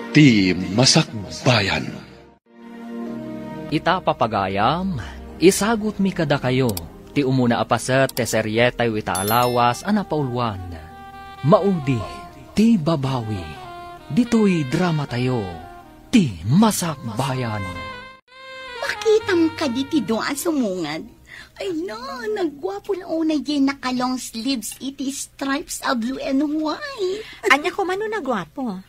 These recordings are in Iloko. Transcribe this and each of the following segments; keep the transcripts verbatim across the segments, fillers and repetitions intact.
Ti Masakbayan. Ita, papagayam, isagutmi kadakayo ti umuna a paset ti serietayo ita a lawas a napauluan. Maudi ti babawi. Ditoy dramatayo, Ti Masakbayan. Makitam kadi ti dua a sumungad? Ay na, nagguapo la unay diay naka-long sleeves iti stripes a blue and white. Ania koma no nagguapo?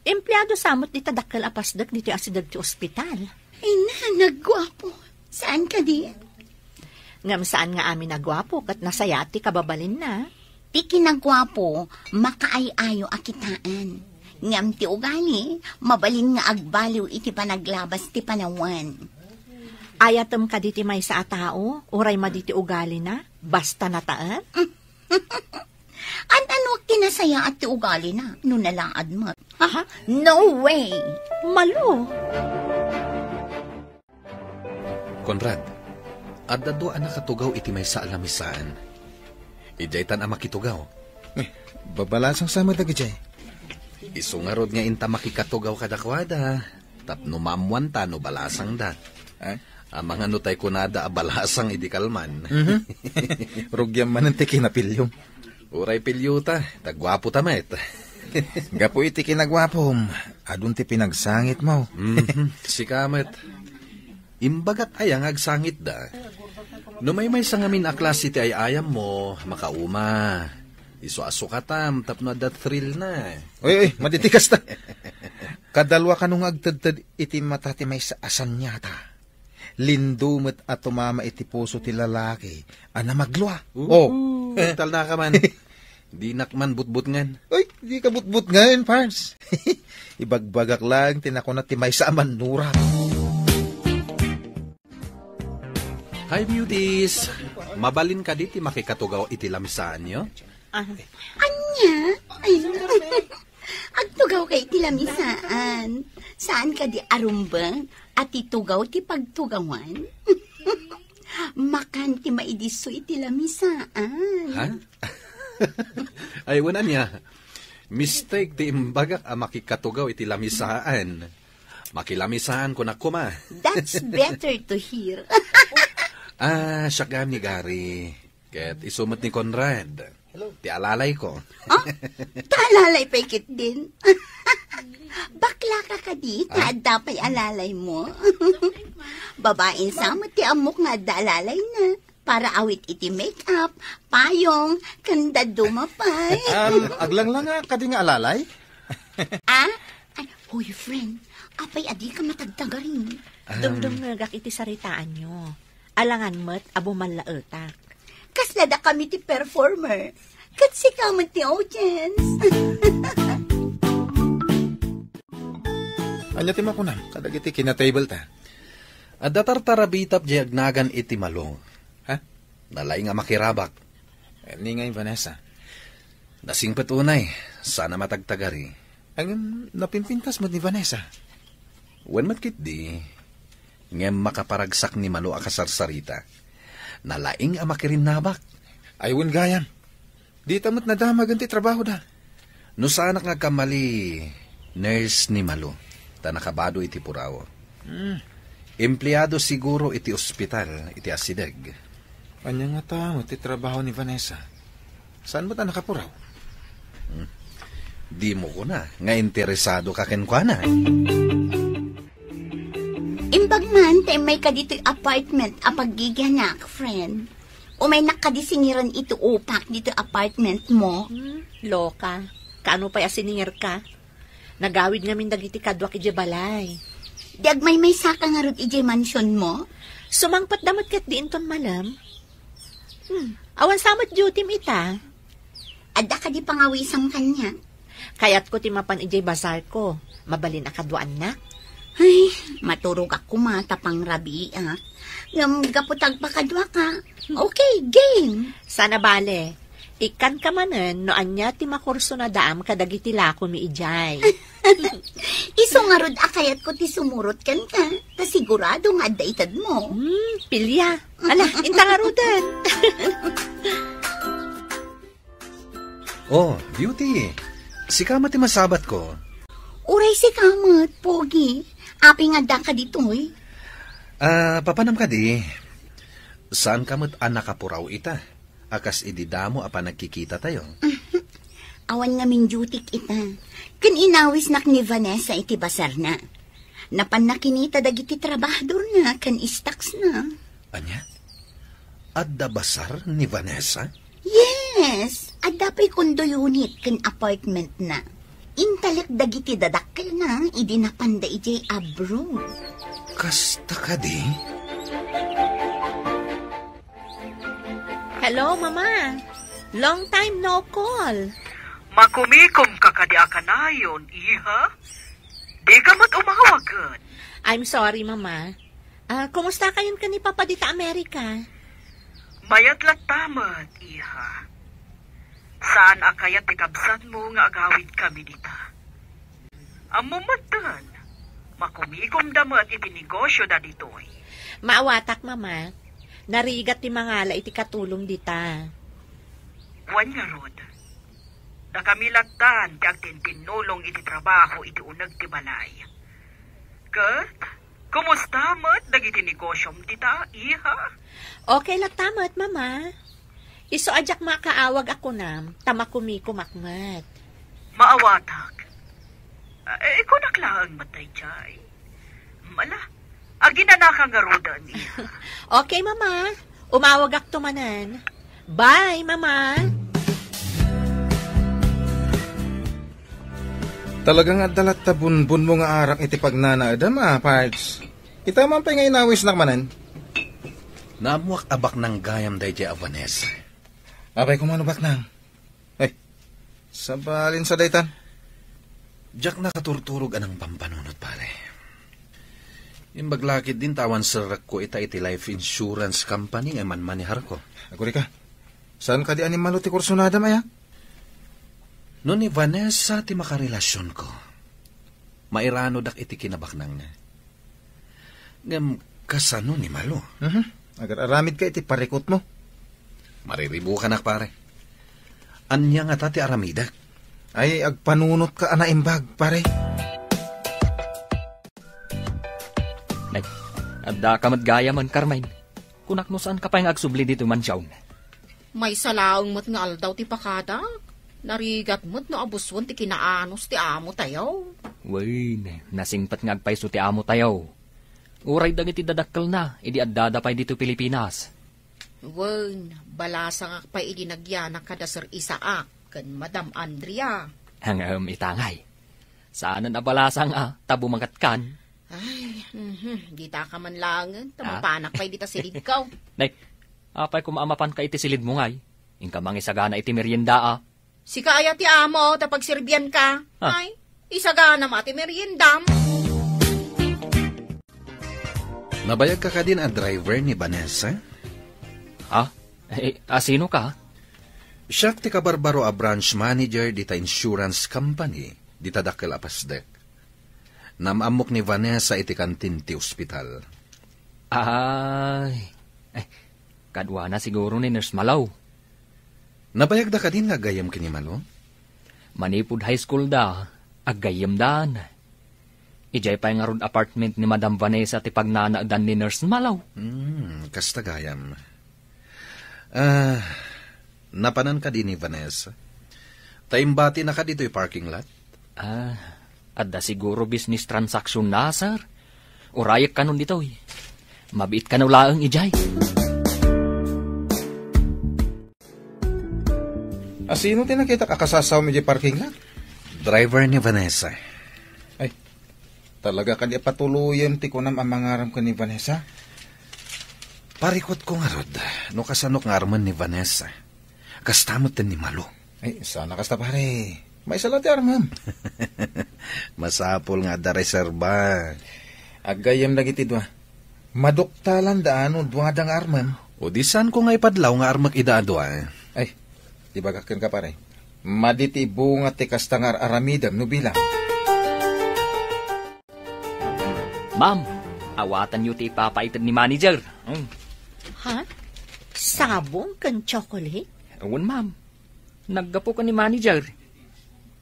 Empleado sa met dita dakkel a pasdek ditoy asideg ti ospital. Ay na, nagguapo. Saan kadi? Ngem saan nga amin a guapo ket nasayaat ti kababalinna. Ti kinaguapo, makaay-ayo a kitaen. Ngem ti ugali, mabalin nga agbaliw iti panaglabas ti panawen. Ayatem kadi ti maysa a tao, uray madi ti ugalina, basta nataen? An-anuak ti nasayaat ti ugalina, no nalaad met? Ha? No way! Malo! Conrad, adda dua a nakatugaw iti maysa a lamisaan. Idiaytan a makitugaw. Eh, babalasang sa met dagidiay. Isu ngarud nga inta makikatugaw kadakuada, tapno maammoanta no balasangda. Eh? Amangan no tay kunada a balasang idi kalman. Mhm. Rugiam manen ti kinapiliom. Uray piliota, ta guapota met. Gapu iti kinaguapom, adun ti pinagsangitmo. Mhm, sika met. Imbagak aya nga agsangitda. No maymaysa ngamin a klase ti ay-ayammo, makauma. Isu a sukatam tapno adda thrill na. Oy, oy, madi ti kasta. Kadalua kano nga agtedted iti mata ti maysa a saniata. Lindo met a tumama iti puso ti lalaki a namaglua. Oo, oh. Talna ka man. Dinak man butbutngan. Ay, di ka butbutngan, Pars. Ibagbagak lang ti nakuna ti maysa a mannurat. Hi, beauties! Mabalin kadi ti makikatugaw iti lamisaanyo? Ah. Ania? Ay, agtugaw kay iti lamisaan. Saan kadi a rumbeng a ti tugaw ti pagtugawan? Makan ti maidisso iti lamisaan. Ha? Ay, wen ania. Mistake ti imbagak a makikatugaw iti lamisaan. Makilamisaan kunak koma. That's better to hear. Ah, siak gayam ni Gary. Ket isu met ni Conrad. Hello. Ti alalayko. Ah? Ta alalay pay ketdin? Bakla ka kadi, ta adda pay alalaymo? Babain sa met ti ammok nga adda alalayna. Para awit iti make-up, payong, ken dadduma pay. Um, aglanglanga kadi nga alalay? Ah? Ay, hoy, friend, apay a dika matagtagarin? Um, dumdumngegak iti saritaanyo. Alangan met a bumallaetak. Kasla dakami ti performer. Ket sika met ti audience. Ania ti makunam kadagiti kinatable ta? Adda tartarabitap diay agnagan iti Malo. Ha? Nalaing a makirabak. Ni ngay Vanessa? Nasingpet unay, saan a matagtagari. Ngem napimpintas met ni Vanessa. Wen met ketdi, ngem makaparagsak ni Malo a kasarsarita. Nalaing a makirinnabak. Ay, wen gayam. Dita met nadamagen ti trabahoda. No saanak nga agkamali, nurse ni Malo, ta nakabado iti puraw. Hmm. Empleado siguro iti ospital iti asideg. Ania ngata met ti trabaho ni Vanessa? Saan met a nakapuraw? Hmm. Dimo kuna nga interesado ka kenkuana. Imbag man ta immay ka ditoy apartment a paggigianak, friend. Umaynak kadi singiren iti upak ditoy apartment mo? Hmm, loka. Kaano pay a siningirka? Nagawid ngamin dagiti kaduak idiay balay. Di agmaymaysa ka ngarud idiay mansion mo? Sumangpet da met ket di inton malem. Hmm, awan sa met duty-m ita. Adda kadi pangawisam kaniak? Kayatko ti mapan idiay bazar ko. Mabalin a kaduaannak. Ay, maturogak koma ta pangrabiiak. Ngem gapu ta agpakadua ka. Okay, game. Sana bale. Ikkan ka manen no ania ti makurso na daam kadagiti lakomi idiay. Isu ngarud a kayatko ti sumurot kenka, ta sigurado nga adda itedmo. Hmm, pilia. Ala, inta ngaruden. Oh, Beauty. Sika met ti masabatko. Uray sika met, Pogi. Apay nga addaka ditoy? Ah, papanam kadi, saanka met a nakapuraw ita, a kas idi damo a panagkikitatayo? Awan ngamin dutyk ita. Ken inawisnak ni Vanessa iti basarna. Napanna kinita dagiti trabahadorna ken stocks-na. Ania? Adda basar ni Vanessa? Yes, adda pay condo unit ken apartment-na. Intalek dagiti dadakkelna idi napanda idiay abroad. Kasta kadi? Hello, Mama. Long time no call. Makumikom ka kadi a kanayon, iha? Di ka met umawagen. I'm sorry, Mama. Ah, kumusta kayon ken ni Papa dita Amerika? Mayat latta met, iha. Saan a kayat ti kabsatmo nga agawid kami dita. Ammo metten, makumikomda met iti negosyoda ditoy. Maawatak, Mama. Narigat ti mangala iti katulong dita. Wen ngarud, dakami lattan ti agtintinnulong iti trabaho iti uneg ti balay. Ket, kumusta met dagiti negosyom dita, iha? Okay latta met, Mama. Isu a diak makaawag a kunam, ta makumikomak met. Maawatak. Eh, kunak laeng met daydiay. Mala, aginanaka ngaruden, iha. Okay, Mama. Umawagakto manen. Bye, Mama. Talaga nga adda latta bunbunmo nga arak iti pagnanaedem, a, Pards. Ita man pay nga inawisnak manen. Naammoak a baknang gayam daydiay a Vanessa. Apay koma no baknang? Ay, sabalin sa daytan. Diak nakaturturog a nangpampanunot, pare. Imbag la ketdin ta awan serrekko ita iti life insurance company a manmaneharko. Agurika, saan kadi a ni Malo ti kursunadam aya? No ni Vanessa ti makarelasionko, mairanodak iti kinabaknangna. Ngem kasano ni Malo? Mhm. Agar-aramidka iti parikutmo. Mariribukanak, pare. Ania ngata ti aramidek? Ay, agpanunotka a naimbag, pare. Nay, addaka met gayamen, Carmen. Kunak no saanka pay nga agsubli ditoy mansion. Maysa laeng met nga aldaw ti pakadak. Narigat met no abusuen ti kinaanus ti amo tayo. Wen, nasingpet nga agpayso ti amo tayo. Uray dagiti dadakkelna idi addada pay ditoy Pilipinas. Wen, balasangak pay idi nagyanak kada Sir Isaac ken Madam Andrea. Ngem ita ngay, saanen a balasang a ta bumangatkan. Ay, mhm, dita ka man laengen, ta Ah? mapanak pay dita silidko. Nay, apay koma a mapanka iti silidmo ngay? Inka mangisagana iti merienda, a. Sika aya ti amo, ta pagserbianka. Ah. Ay, isagana ma ti meriendam. Nabayagka kadin a driver ni Vanessa? Ha? Eh, a, sino ka? Siak ti kabarbaro a branch manager dita insurance company, dita dakkel a pasdek. Naam-ammok ni Vanessa iti kantin ti ospital. Ay, eh, kaduana siguro ni Nurse Malo. Nabayagda kadin nga aggayyem ken ni Malo? Manipud high school da, aggayyemdan. Idiay pay ngarud apartment ni Madam Vanessa ti pagnanaedan ni Nurse Malo. Hmm, kasta gayam. Ah, napanan kadi ni Vanessa? Ta imbatinaka ditoy parking lot? Ah, adda siguro business transaction na, sir. Urayek kanon ditoy. Mabiit kano laeng idiay. A, sino ti nakitak a kasasawam idiay parking lot? Driver ni Vanessa. Ay, talaga kadi a patuloyen ti kunam a mangaram ken ni Vanessa? Parikutko ngarud, no kasanok nga armen ni Vanessa. Kasta met ken ni Malo. Ay, sana kasta, pare. Maysa la ti armem. Masapul nga adda reserba. Aggayyem dagiti dua. Maduktalan da no duada nga armem. O di saanko nga ipadlaw nga armek ida a dua. Ay, ibagak kenka, pare. Madi ti bunga ti kasta nga ar-aramidem no bilang. Ma'am, awatanyo ti ipapaited ni manager. Mm. Ha? Sabong ken chocolate? Wen, ma'am. Naggapu ken ni manager.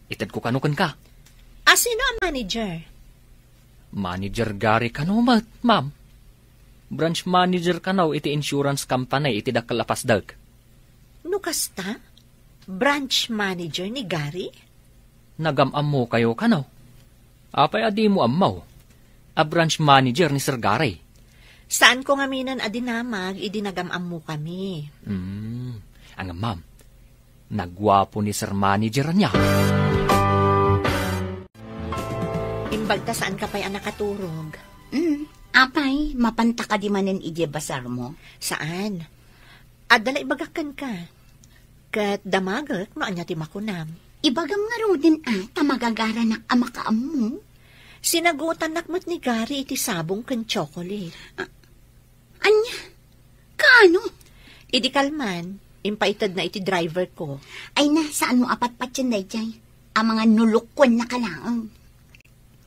Itedko kano kenka. A sino a manager? Manager Gary kano met, ma'am. Branch manager kano iti insurance company iti dakkel a pasdek. No kasta, branch manager ni Gary? Nagam-ammokayo kano? Apay a dimo ammo? A branch manager ni Sir Gary. Saanko ngaminen a dinamag idi nagam-ammokami. Hmm, ngem ma'am, nagguapo ni Sir Manager ania. Imbagta saanka pay a nakaturog. Hmm, apay, mapanta kadi manen idiay basarmo? Saan? Adda la ibagak kenka. Ket damagek no ania ti makunam. Ibagam ngaruden a ta magagaranak a makaammo. Sinagutannak met ni Gary iti sabong ken chocolate. A-, ania? Kaano? Idi kalman, impaitedna iti driver ko. Ay na, saanmo a patpatien daydiay? Amangan no lokuennaka laeng.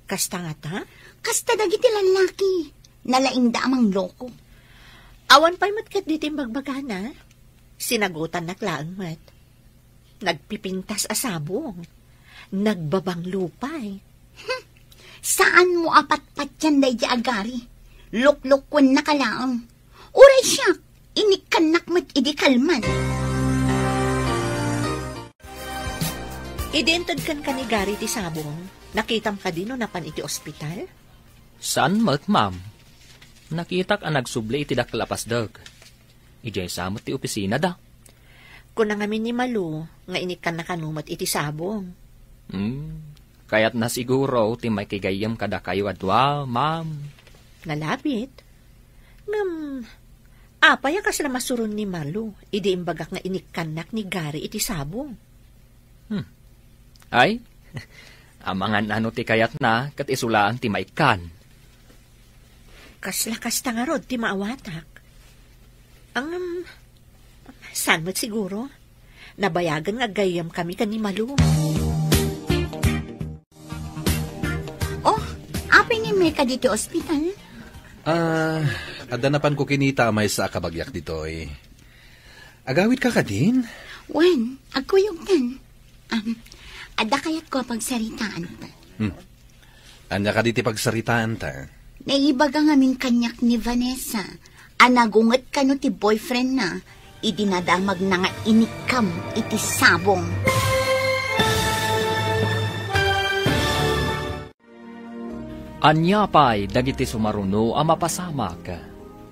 Kasta ngata? Kasta dagiti lallaki. Nalaingda a mangloko. Awan pay met ketdi ti imbagbagana. Sinagutannak laeng met. Nagpipintas a sabong. Nagbabanglo pay. Hmm. Saanmo a patpatien daydiay a Gary? Loklokuennaka laeng. Uray siak, inikkannak met idi kalman. Idi inted kenka ni Gary ti sabong, nakitam kadi no napan iti ospital? Saan met, ma'am. Nakitak a nagsubli iti dakkel a pasdek. Idiay sa met ti opisinada. Kuna ngamin ni Malu nga inikkanna kano met iti sabong. Hmm, kayatna siguro ti makigayyem kadakayo a dua, ma'am. Nalabit. Ngem, apay a kasla masuron ni Malu idi imbagak nga inikkannak ni Gary iti sabong? Hmm. Ay, amangan ano ti kayatna, ket isu laeng ti maikkan. Kasla kasta ngarud ti maawatak. Ngem, saan met siguro? Nabayagen nga aggayyemkami ken ni Malu. Oh, apay nga immay kadi ti ospital? Ah, adda napanko kinita a maysa a kabagiak ditoy. Agawidka kadin? Wen, agkuyogtan. Um, adda kayatko a pagsaritaanta. Hmm. Ania kadi ti pagsaritaanta? Naibaga ngamin kaniak ni Vanessa a nagunget kano ti boyfriendna idi nadamagna nga inikkam iti sabong. Ania pay dagiti sumaruno a mapasamak?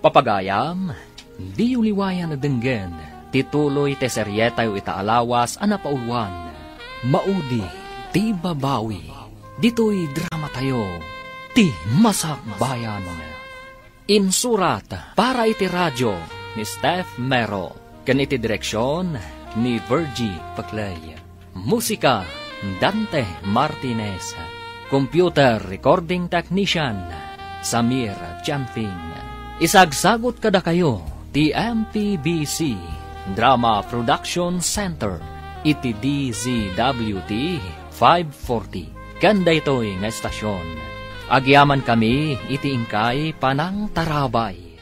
Papagayam, diyo liwayan a denggen ti tuloy ti serietayo ita a lawas a napauluan, Maudi ti Babawi, ditoy dramatayo, Ti Masakbayan. Insurat para iti radio ni Steph Mero, ken iti direksion ni Virgie Paclay. Musika, Dante Martinez. Computer recording technician, Samir Chanfing. Isagsagut kadakayo ti M P B C Drama Production Center iti D Z W T five forty. Ken daytoy nga estasion, agyamankami iti inkay panangtarabay.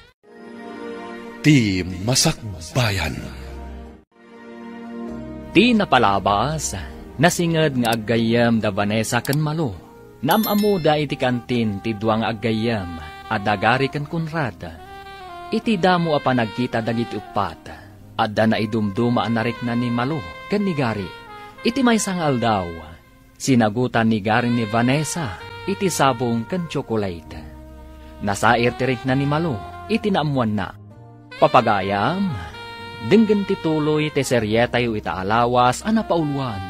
Ti Masakbayan. Ti napalabas, nasinged nga aggayyem da Vanessa ken Malu. Naam-ammoda iti kantin ti dua nga aggayyem a da Gary ken Conrad. Iti damo a panagkita dagiti uppat, adda naidumduma a narikna ni Malu ken ni Gary. Iti maysa nga aldaw, sinagutan ni Gary ni Vanessa iti sabong ken tsokolate. Nasair ti rikna ni Malu iti naammoanna. Papagayam, denggen ti tuloy ti serietayo ita a lawas a napauluan,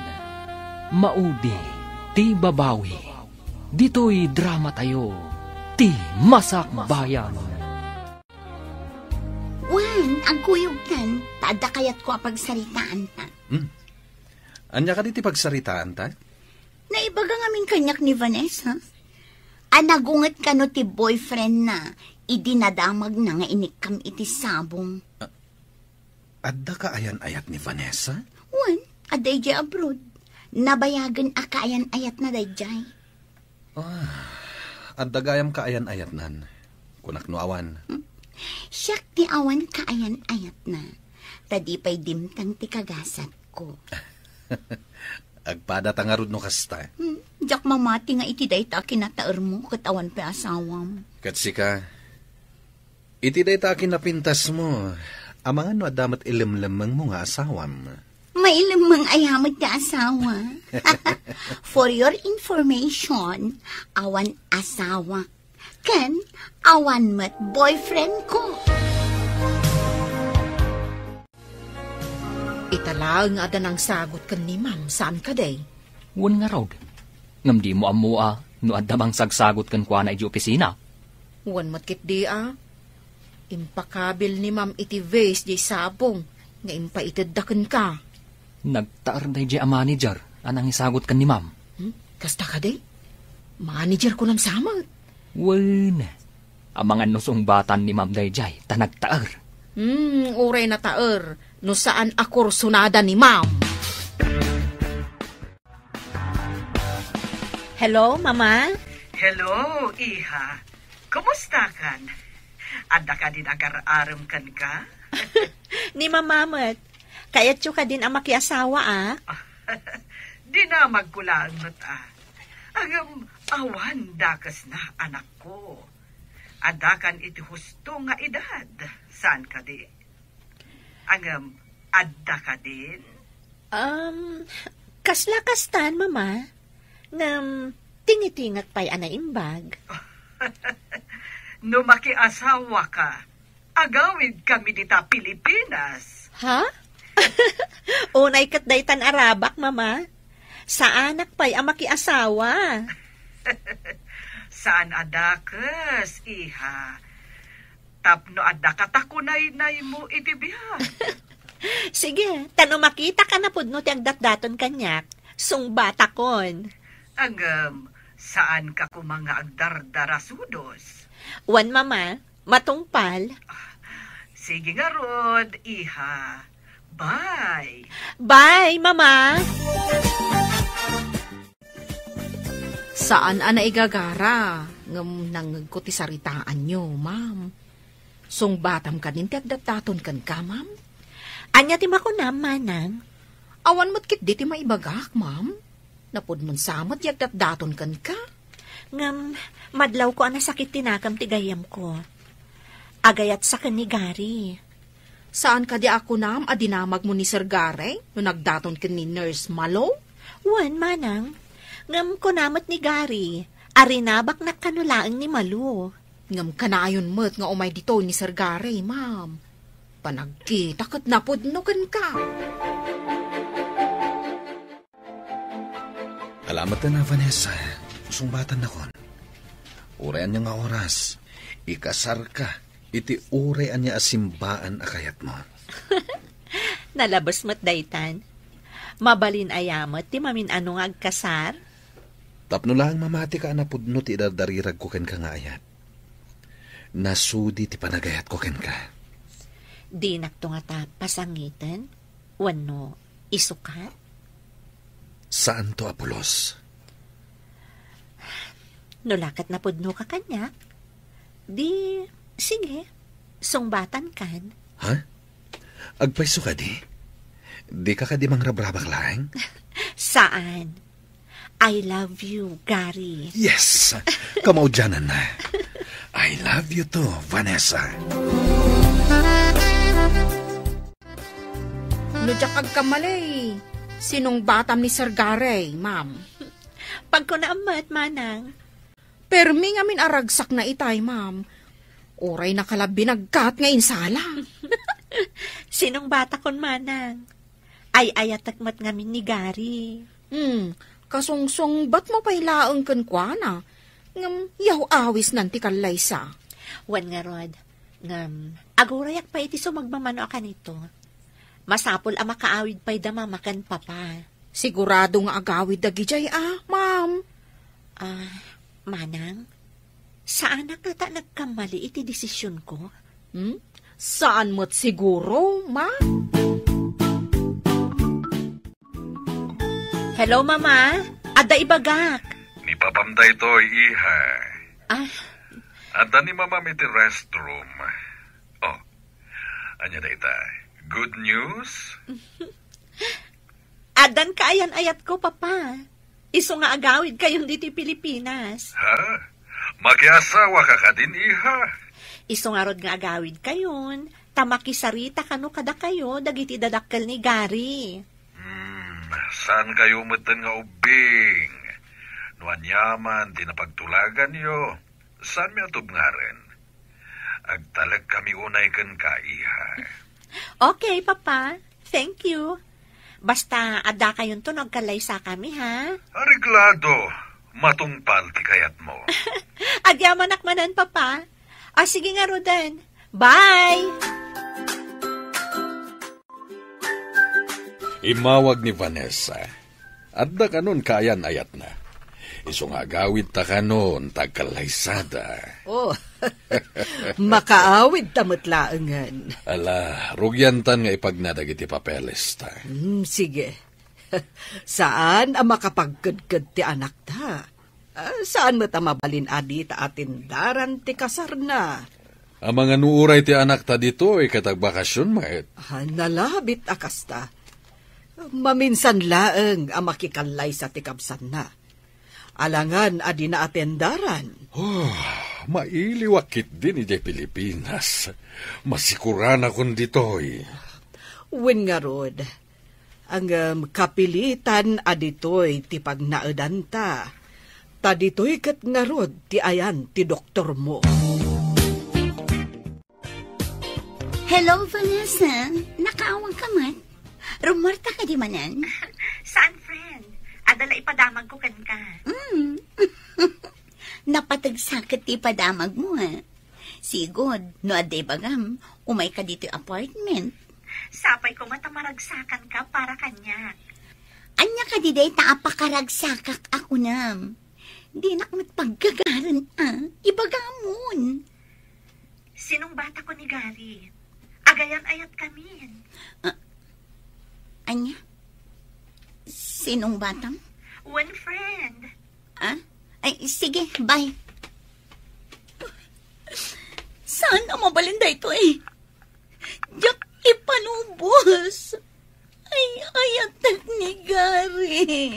Maudi ti Babawi. Ditoy dramatayo, Ti Masakbayan. Wen, agkuyogtan, ta adda kayatko a pagsaritaanta. Hmm. Ania kadi ti pagsaritaanta? Naibaga ngamin kaniak ni Vanessa a nagunget kano ti boyfriendna idi nadamagna nga inikkam iti sabong. A-, adda kaayan-ayat ni Vanessa? Wen, adda idiay abroad. Nabayagen a kaayan-ayatna daydiay. Ah, adda gayam kaayan-ayatnan. Kunak no awan. Hmm. Siak ti awan kaayan-ayatna. Ta di pay dimteng ti kagasatko. Agpada ta ngarud no kasta. Hmm. Diak mamati nga iti dayta a kinataermo ket awan pay asawam. Ket sika, iti dayta a kinapintasmo, amangan no adda met ilemlemmengmo nga asawam. Mailemmeng aya met ti asawa. For your information, awan asawa. Ken awan met boyfriend ko. Ita laeng nga adda nangsagot ken ni Ma'am, saan kadi? Wen ngarud, ngem dimo ammo a no adda mangsagsagot kenkuana idiay opisina? Wen met ketdi a. Impakabil ni Ma'am iti vase diay sabong nga impaitedda kenka. Nagtaer daydiay a manager a nangisagot ken ni Ma'am. Hmm? Kasta kadi? Manager ko lang sa met. Wen, amangan no sungbatan ni Ma'am daydiay ta nagtaer. Hmm, uray nataer no saan a kursonada ni Ma'am. Hello, Mama? Hello, iha. Kumusta kan? Adda kadin agar-arem kenka? Ni Mama met. Kayatyo kadin a makiasawa, a? Dinamagko laeng met, a. Ngem awan dakesna, anakko. Adda kan iti husto nga edad, saan kadi? Ngem adda kadin? Um, kasla kastan, Mama. Ngem tingitingak pay a naimbag. No makiasawaka, agawidkami dita Pilipinas. Ha? Unay ket daytan a rabak, Mama. Saanak pay a makiasawa. Saan a dakes, iha. Tapno adda katakunaynaymo iti biag. Sige, ta no makitaka napudno ti agdatdaton kaniak, sungbatakon. Ngem, saanka koma nga agdardarasudos? Wen, Mama, matungpal. Sige ngarud, iha. Bye. Bye, Mama. Saan a naigagara, ngem nangngegko ti saritaanyo, Ma'am. Sungbatam kadin ti agdatdaton kenka, Ma'am? Ania ti makunam, Manang? Awan met ketdi ti maibagak, Ma'am. Napudnon sa met ti agdatdaton kenka. Ngem, madlawko a nasakit ti nakam ti gayyemko. Agayatsa ken ni Gary. Saan kadi a kunam a dinamagmo ni Sir Gary no nagdaton ken ni Nurse Malo? Wen, Manang. Ngem kuna met ni Gary a rinabaknak kano laeng ni Malo. Ngem kanayon met nga umay ditoy ni Sir Gary, Ma'am. Panagkita ket napudno kenka. Ala met a, Vanessa, sungbatannakon. Uray ania nga oras, ikasarka iti uray ania a simbaan a kayatmo. Nalabes met daytan. Mabalin aya met ti mamin-ano nga agkasar? Tapno laeng mamatika a napudno ti idardariragko kenka nga ayat. Nasudi ti panagayatko kenka. Dinakto ngata pasangiten wenno isukat? Saanto a pulos. No la ket napudnoka kaniak, di, sige, sungbatankan. Ha? Agpayso kadi? Dika kadi mangrabrabak laeng? Saan. I love you, Gary. Yes! Kamaudiananna. I love you too, Vanessa. No diak agkamali, sinungbatam ni Sir Gary, Ma'am. Pagkunaam met, Manang. Permi ngamin a ragsakna itay, Ma'am. Uray nakalabi nagkat nga insala. Sinungbatakon, Manang. Ay-ayatek met ngamin ni Gary. Hmm, kasungsungbatmo pay laeng kenkuana. Ngem yaw-awisnan ti kallaysa. Wen ngarud, ngem agurayak pay iti sumagmamano a kanito. Masapul a makaawid pay da Mama ken Papa. Sigurado nga agawid dagidiay a, Ma'am. Ah, Manang, saanak ngata nagkammali iti desisionko? Hmm? Saan met siguro, Ma? Hello, Mama. Adda ibagak. Ni Papam daytoy, iha. Ah. Adda ni Mamam iti restroom. Oh, ania dayta? Good news? Addan kaayan-ayatko, Papa. Isu nga agawidkayon ditoy Pilipinas. Ha? Makiasawaka kadin, iha? Isu ngarud nga agawidkayon, ta makisarita kano kadakayo dagiti dadakkel ni Gary. Hmm, saankayo metten nga ubbing? No aniaman ti napagtulaganyo, saanmi a tubngaren. Agtalekkami unay kenka, iha. Okay, Papa. Thank you. Basta, addakayonto no agkallaysakami, ha? Areglado. Matungpal ti kayatmo. Agyamanak manen, Papa. Ah, sige ngaruden. Bye! Immawag ni Vanessa. Adda kanon kaayan-ayatna. Isu nga agawidta kanon ta agkallaysada. Oh, makaawidta met laengen. Ala, rugiantan nga ipagna dagiti papelesta. Hmm, sige. Saan a makapagkedked ti anakta. Ah, saan met a mabalin a dita atendaran ti kasarna. Amangan no uray ti anakta ditoy ket agbakasyon met. Ah, nalabit a kasta. Maminsan laeng a makikallaysa ti kabsanna. Alangan a dina atendaran. Oh, mailiwak ketdin idiay Pilipinas. Masikuranakon ditoy. Wen ngarud, ngem kapilitan a ditoy ti pagnaedanta. Ta ditoy ket ngarud ti ayan ti doktormo. Hello, Vanessa. Nakaawang ka met? Rumuarta ka di manen? Saan, friend? Adda la ipadamag ko kenka. Mm. Napateg sa ket ti ipadamag mo, eh. Sigud, no adda ibagam, umay ka ditoy apartment. Sapay ko met a maragsakan ka para kaniak. Ania kadi dayta a pakaragsakak a kunam? Dinak met paggagaren a, ibagamon. Sinungbatakon ni Gary. Agayan-ayat kamin. Ah, ania? Sinungbatam? One friend. Ah? Ay, sige, bye. Saan a mabalin daytoy? Diak ipanubos. Ay, ayatek ni Gary.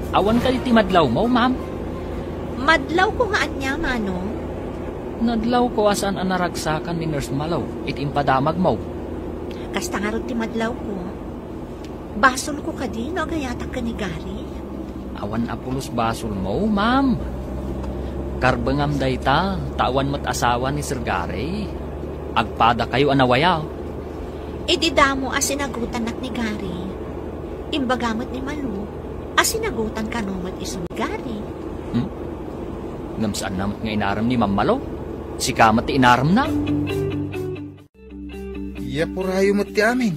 Awan kadi ti madlawmo, ma'am? Madlawko nga ania, Manong? Nadlawko a saan a naragsakan ni Nurse Malo iti impadamagmo. Kasta ngarud ti madlawko. Basolko kadi no agayatak ken ni Gary? Awan a pulos basolmo, ma'am. Karbengam dayta, ta awan met asawa ni Sir Gary. Agpadakayo a nawaya. Idi damo a sinagotanak ni Gary, imbaga met ni Malo a sinagotan kano met isu ni Gary. Hmm? Ngem saan na met nga inarem ni Ma'am Malo? Sika met ti inaremna. Iyapurayo met ti amin.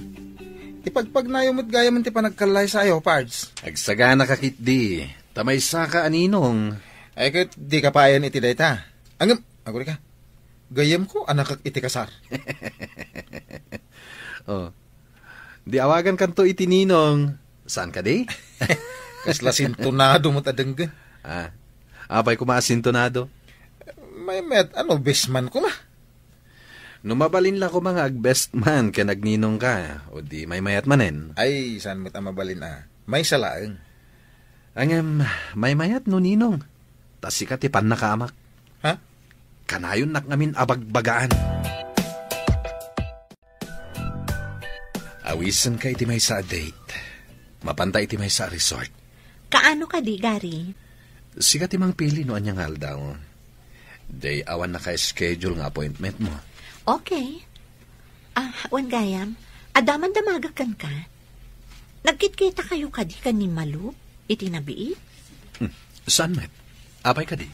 Ipagpagnayo met gayam ti panagkallaysayo, Pards. Agsagana ka ketdi. Ta maysa ka a ninong. Ay, ket di ka payen iti dayta. Ngem, aguri ka. Gayyemko a nakek iti kasar. Oh. Di awagankanto iti ninong. Saan kadi? Kasla sintonado met a denggen. Ah. Apay koma a sintonado? Maymayat, ano, best man koma. No mabalin la koma nga ag-best man ken agninong ka, o di maymayat manen. Ay, saan met a mabalin a? Maysa laeng. Ngem, maymayat no ninong. Ta sika ti pannakaamak. Ha? Kanayonnak ngamin a bagbagaan. Awisenka iti maysa a date. Mapanta iti maysa a resort. Kaano kadi, Gary? Sika ti mangpili no ania nga aldaw. Day awan naka-schedule nga appointment mo. Okay. Ah, wen gayam, adda man damagek kenka. Nagkitkita kayo kadi ken ni Malu iti nabii? Hmm. Saan met? Apay kadi?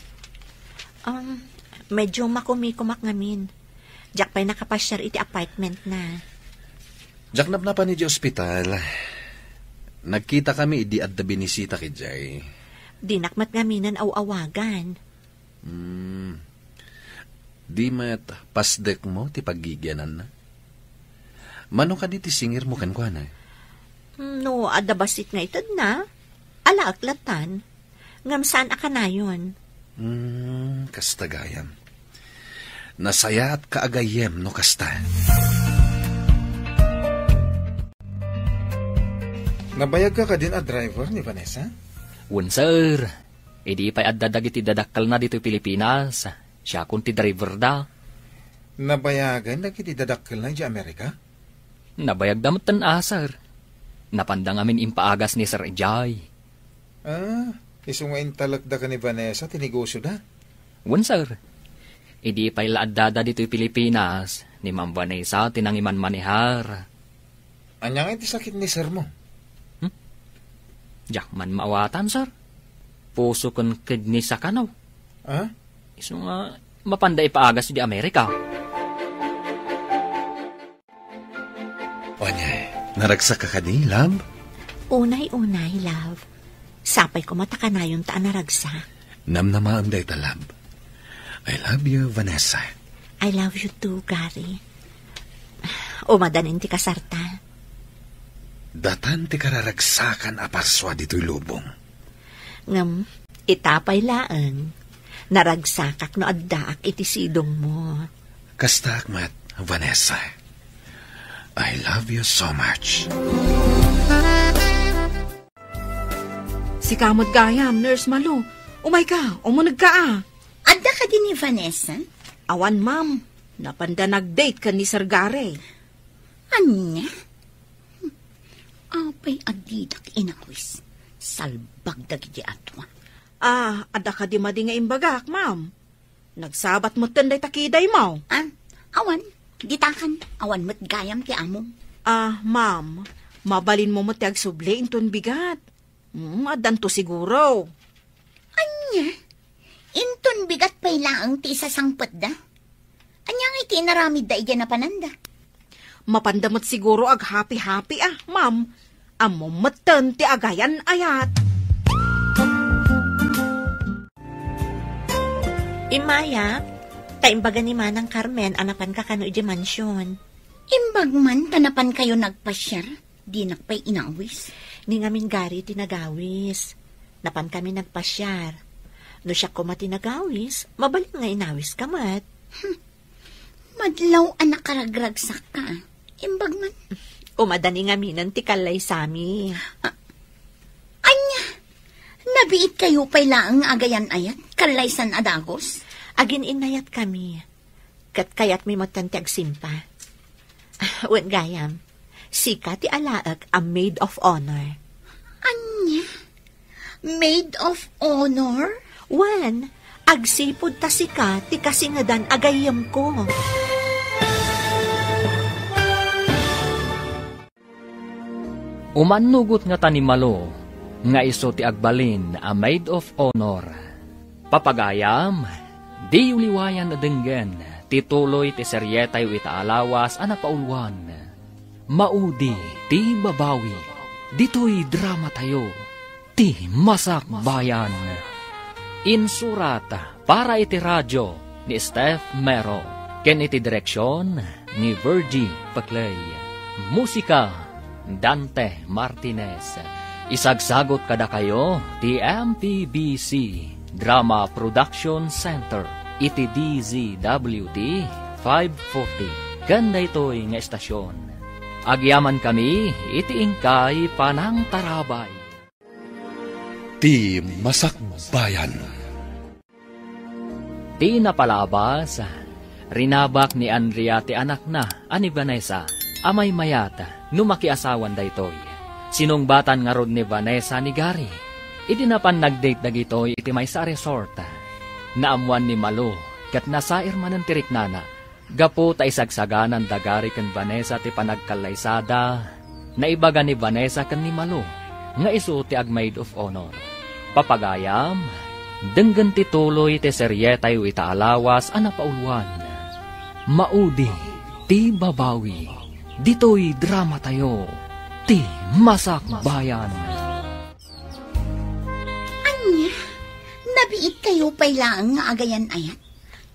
Um, medyo makumikumak ngamin. Diak pay nakapasiar iti apartment na. Diak napnapan iti ospital. Nagkita kami idi adda binisita idiay. Dinak met ngaminen aw-awagan. Hmm. Di met pasdek mo ti paggigiananna? Mano kadi ti singir mo kenkuana? Hmm, no adda bassit nga itedna, alaek latan. Ngem saan a kanayon. Hmm, kasta gayam. Nasayaat ka a gayyem no kasta. Nabayagka kadin a driver ni Vanessa? Wen, sir. Idi pay adda dagiti dadakkelna ditoy Pilipinas, siakon ti driverda. Nabayagen dagiti dadakkelna idiay Amerika? Nabayagda metten a, sir. Napanda ngamin impaagas ni Sir idiay. Ah, isu nga intalekda ken ni Vanessa ti negosioda? Wen, sir. Idi pay la addada ditoy Pilipinas, ni Ma'am Vanessa ti nangimanmanehar. Ania nga iti sakit ni sir mo? Hmm? Diak man maawatan, sir. Puso ken kidney sa kanaw. Ah? Isu nga mapanda ipaagas idiay Amerika. Ania, naragsak ka kadi, love? Unay-unay, love. Sapay koma ta kanayonta a naragsak. Namnamaem dayta, love. I love you, Vanessa. I love you too, Gary. Umadanin ti kasarta. Datan ti kararagsakan a parsua ditoy lubong. Ngem, ita pay laeng, naragsakak no addaak iti sidongmo. Kastaak met, Vanessa. I love you so much. Sika met gayam, Nurse Malo. Umayka, umunegka a. Adda kadi ni Vanessa? Awan, ma'am. Napanda nag-date ken ni Sir Gary. Ania? Apay a didak inawis? Salbag dagiti atoa. Ah, adda kadi madi nga imbagak, ma'am? Nagsabat metten dayta kidaymo. Ah, awan. Ditakan, awan met gayam ti amom. Ah, ma'am, mabalinmo met ti agsubli inton bigat. Hmm, addanto siguro. Ania? Inton bigat pay laeng ti isasangpetda? Ania nga iti inaramidda idiay napananda? Mapanda met siguro aghapi-hapi a, ma'am. Ammom metten ti agayan-ayat. Immayak, ta imbaga ni Manang Carmen a napanka kano idiay mansion. Imbag man ta napankayo nagpasiar, dinak pay inawis. Ni ngamin Gary ti nagawis. Napankami nagpasiar. No siak koma ti nagawis, mabalin nga inawiska met. Hmm. Madlaw a nakaragragsakka. Imbag man. Umadani ngaminen ti kallaysami. Ah, ania? Nabiitkayo pay laeng nga agayan-ayat, kallaysan a dagus? Agin-innayatkami. Ket kayatmi metten ti agsimpa. Wen gayam, sika ti alaek a maid of honor. Ania? Maid of honor? Wen, agsipud ta sika ti kasingedan a gayyemko. Umannugot ngata ni Malo nga isu ti agbalin a maid of honor. Papagayam, diyo liwayan a denggen ti tuloy ti serietayo ita a lawas a napauluan. Maudi ti babawi. Ditoy dramatayo, ti Masakbayan. Insurat para iti radio ni Steph Mero, ken iti direksion ni Virgie Paclay. Musika, Dante Martinez. Isagsagot kadakayo ti M P B C Drama Production Center iti D Z W T five forty ken daytoy nga estasion. Agyamankami iti inkay panangtarabay. Ti Masakbayan. Ti napalabas, rinabak ni Andrea ti anakna a ni Vanessa a maymayat no makiasawan daytoy. Sinungbatan ngarud ni Vanessa ni Gary. Idi napan nag-date dagitoy iti maysa a resort, naammoan ni Malo ket nasair manen ti riknana. Gapu ta isagsaganan da Gary ken Vanessa ti panagkallaysada, naibaga ni Vanessa ken ni Malo nga isu ti ag-maid of honor. Papagayam, denggen ti tuloy ti serietayo ita a lawas a napauluan. Maudi ti babawi. Ditoy dramatayo, ti Masakbayan. Ania? Nabiitkayo pay laeng nga agayan-ayat?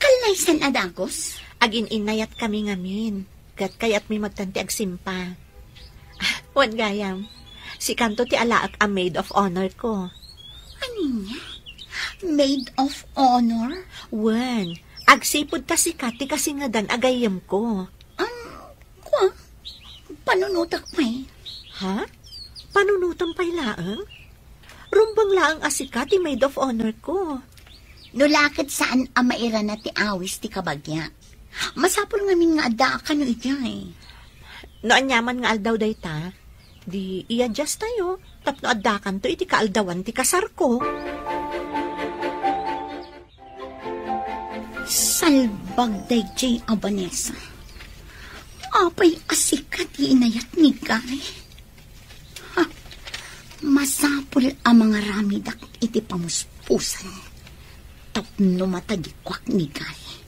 Kallaysan a dagus? Agin-innayatkami ngamin, ket kayatmi metten ti agsimpa. Ah, wen gayam, sikanto ti alaek a maid of honor ko. Ania? Maid of honor? Wen, agsipud ta sika ti kasingedan a gayyemko. Um, kua, panunotek pay. Ha? Panunotem pay laeng? Rumbeng laeng a sika ti maid of honor ko. No la ket saan a mairana ti awis ti kabagia, masapul ngamin nga addaak kano idiay. No aniaman nga aldaw dayta, di i-adjust tayo tapno addakanto iti kaaldawan ti kasarko. Salbag daydiay a Vanessa. Apay a sika ti inayat ni Gary? Ha, masapul a mangaramidak iti pamuspusan tapno matagikuak ni Gary.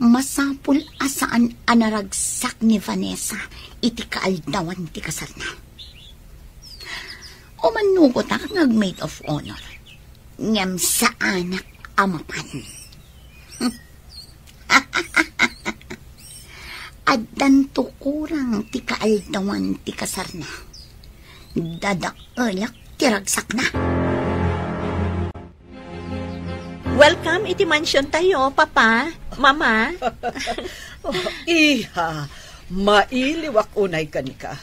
Masapul a saan a naragsak ni Vanessa iti kaaldawan ti kasarna. Umannugotak nga ag-maid of honor, ngem saanak a mapan. Addanto kurang ti kaaldawan ti kasarna. Dadaelak ti ragsakna. Welcome iti mansion tayo, Papa, Mama. Oh, iha, mailiwak unay kenka.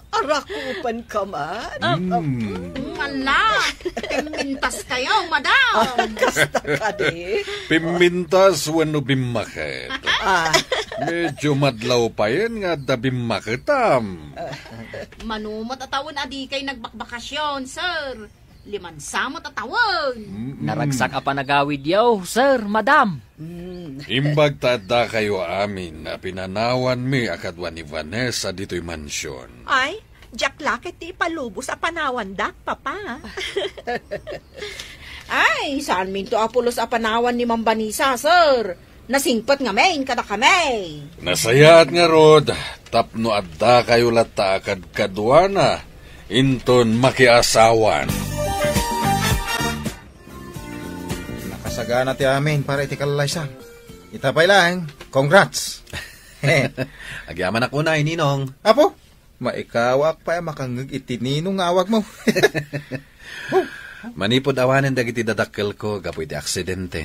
Arakupan ka man? Mm. Ala, pimmintas kayo, madam. Ah, kasta kadi? Pimmintas wenno bimmaket? Ah. Medyo madlaw payen nga adda bimmaketam. Mano met a tawen a dikay nagbakbakasyon, sir. Limansa met a tawen. Mm-mm. Naragsak a panagawidyo, sir, madam. Mm. Imbag ta addakayo amin a pinanawanmi a kadua ni Vanessa ditoy mansion. Ay, diak la ket ti ipalubos a panawandak, Papa. Ay, saanminto a pulos a panawan ni Ma'am Vanessa, sir. Nasingpet ngamin kadakami. Nasayaat ngarud, tapno addakayo latta a kadkaduana inton makiasawan. Nakasagana ti amin para iti kallaysa. Ita pay laeng, congrats. Agyamanak unay, Ninong. Apo, maikawaak pay a makangngeg iti Ninong nga awagmo. Manipud awanen dagiti dadakkelko gapu iti aksidente,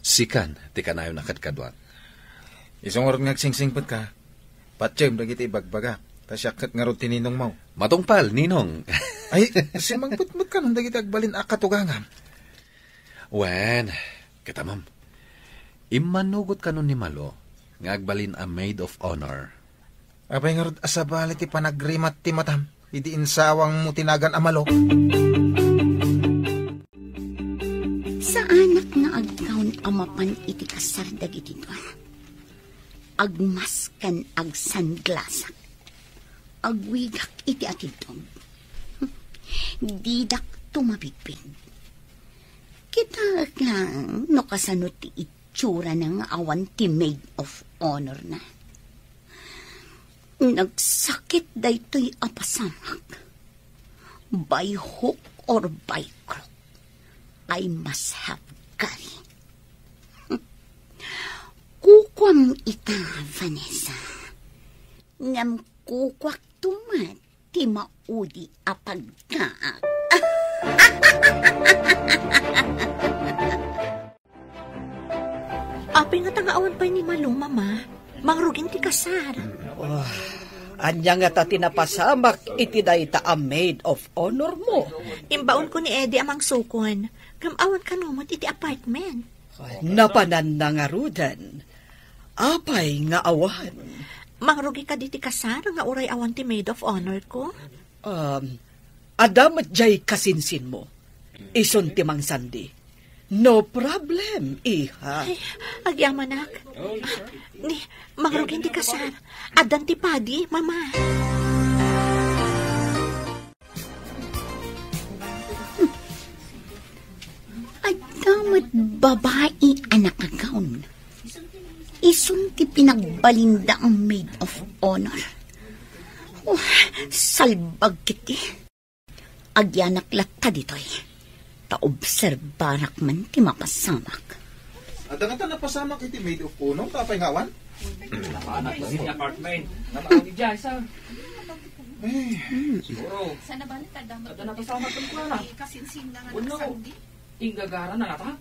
sikan ti kanayon a kadkaduak. Isu ngarud nga agsingsingpetka, patiem dagiti ibagbagak, ta siak ket ngarud ti ninongmo. Matungpal, Ninong. Ay, simmangpet met kanon dagiti agbalin a katugangam. Wen, kitamem, immanugot kanon ni Malo nga agbalin a maid of honor. Apay ngarud a sabali ti panagrimat ti matam idi insawangmo ti nagan a Malo? Saanak nga aggaon a mapan iti kasar dagiti dua. Agmask ken agsanglasak. Agwigak iti atidtog. Didak tumabigpig. Kitaek lang no kasano ti itsurana nga awan ti maid of honor na. Nagsakit daytoy a pasamak. By hook or by crook, I must have Gary. Kukuam ita, Vanessa. Ngem kukuakto met ti maudi a pagkaak. Apay ngata nga awan pay ni Malo, Mama? Mangrugin ti kasar. Ah, ania ngata ti napasamak iti dayta a maid of honor mo? Imbaonko ni Eddie a mangsukon. Ngem awan kano met iti apartment. Napananna ngaruden. Apay nga awan? Mangrugi kadi ti kasar nga uray awan ti maid of honor ko? Um, adda met diay kasinsinmo. Isun ti mangsandi. No problem, iha. Ay, agyamanak. Ni, mangrugin ti kasar. Addan ti padi, Mama. Adda met babai a nakagawn. Isun ti pinagbalinda a maid of honor. Oh, salbag kiti. Agyanak latta ditoy. Ta obserbarak man ti mapasamak. Adda ngata napasamak iti maid of honor, apay nga awan? Napanak iti apartment. Napanak iti jay, sir. Ay. Siguro. Adda napasamak kenkuana. Wenno, inggagara na ngata?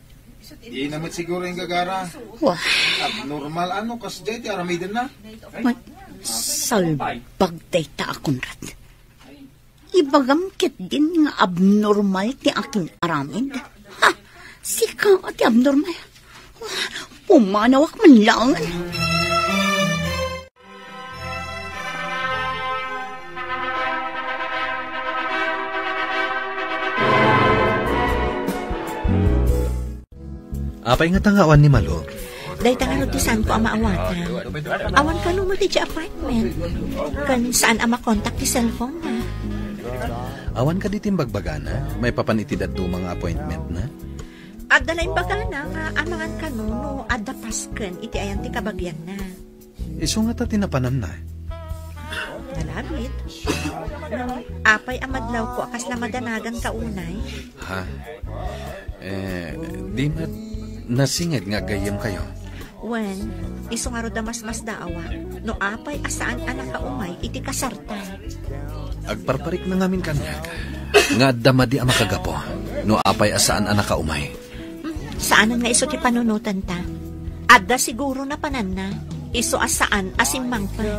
Di na met siguro inggagara. Wah. Abnormal ano, kasdiay ti aramidenna. Ay. Mat- Salbag dayta a Conrad. Ibagam ketdin nga abnormal ti akin aramid. Ha! Sika ti abnormal. Pumanawak man lang. Apay ngata nga awan ni Malo? Dayta ngarud ti saanko a maawatan. Awan kano met idiay apartment. Ken saan a makontak ti cellphone na. Awan kadi ti imbagbagana maipapan iti dadduma nga appointment na? Adda la imbagana nga amangan kano no adda pasken iti ayan ti kabagianna. Isu ngata ti napananna. Nalabit. Apay a madlawko a kasla madanaganka unay? Ha? Eh, di met nasinged nga aggayyemkayo? Wen, isu ngarud a masmasdaawak no apay a saan a nakaumay iti kasarta. Agparparikna ngamin kaniak nga adda madi a makagapu no apay a saan a nakaumay. Hmm, saanen nga isu ti panunotanta. Adda siguro napananna, isu a saan a simmangpet.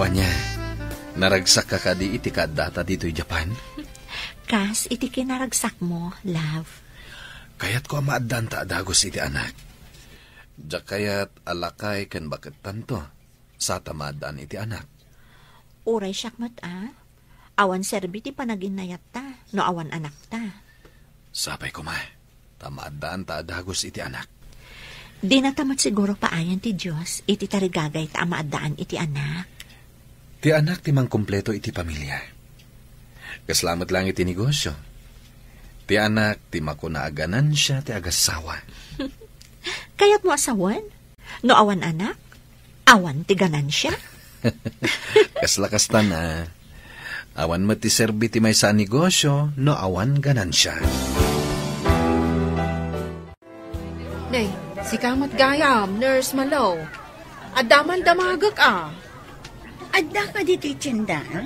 Ania, naragsakka kadi iti kaaddata ditoy Japan? Kas iti kinaragsakmo, love. Kayatko a maaddaanta a dagus iti anak. Diak kayat a lakay ken bakettanto, sa ta maaddaan iti anak. Uray siak met a, awan serbi ti panaginnayatta no awan anakta. Sapay koma, ta maaddaanta a dagus iti anak. Dinata met siguro paayan ti Dios iti tarigagayta a maaddaan iti anak. Ti anak ti mangkumpleto iti pamilia. Kasla met lang iti negosio. Ti anak ti makuna a ganansia ti agassawa. Kayatmo a sawen? No awan anak, awan ti ganansia. Kasla kasta na. Awan met ti serbi ti maysa a negosio no awan ganansia. Nay, sika met gayam, Nurse Malo. Adda man damagek a. Adda kadi ti tienda, a?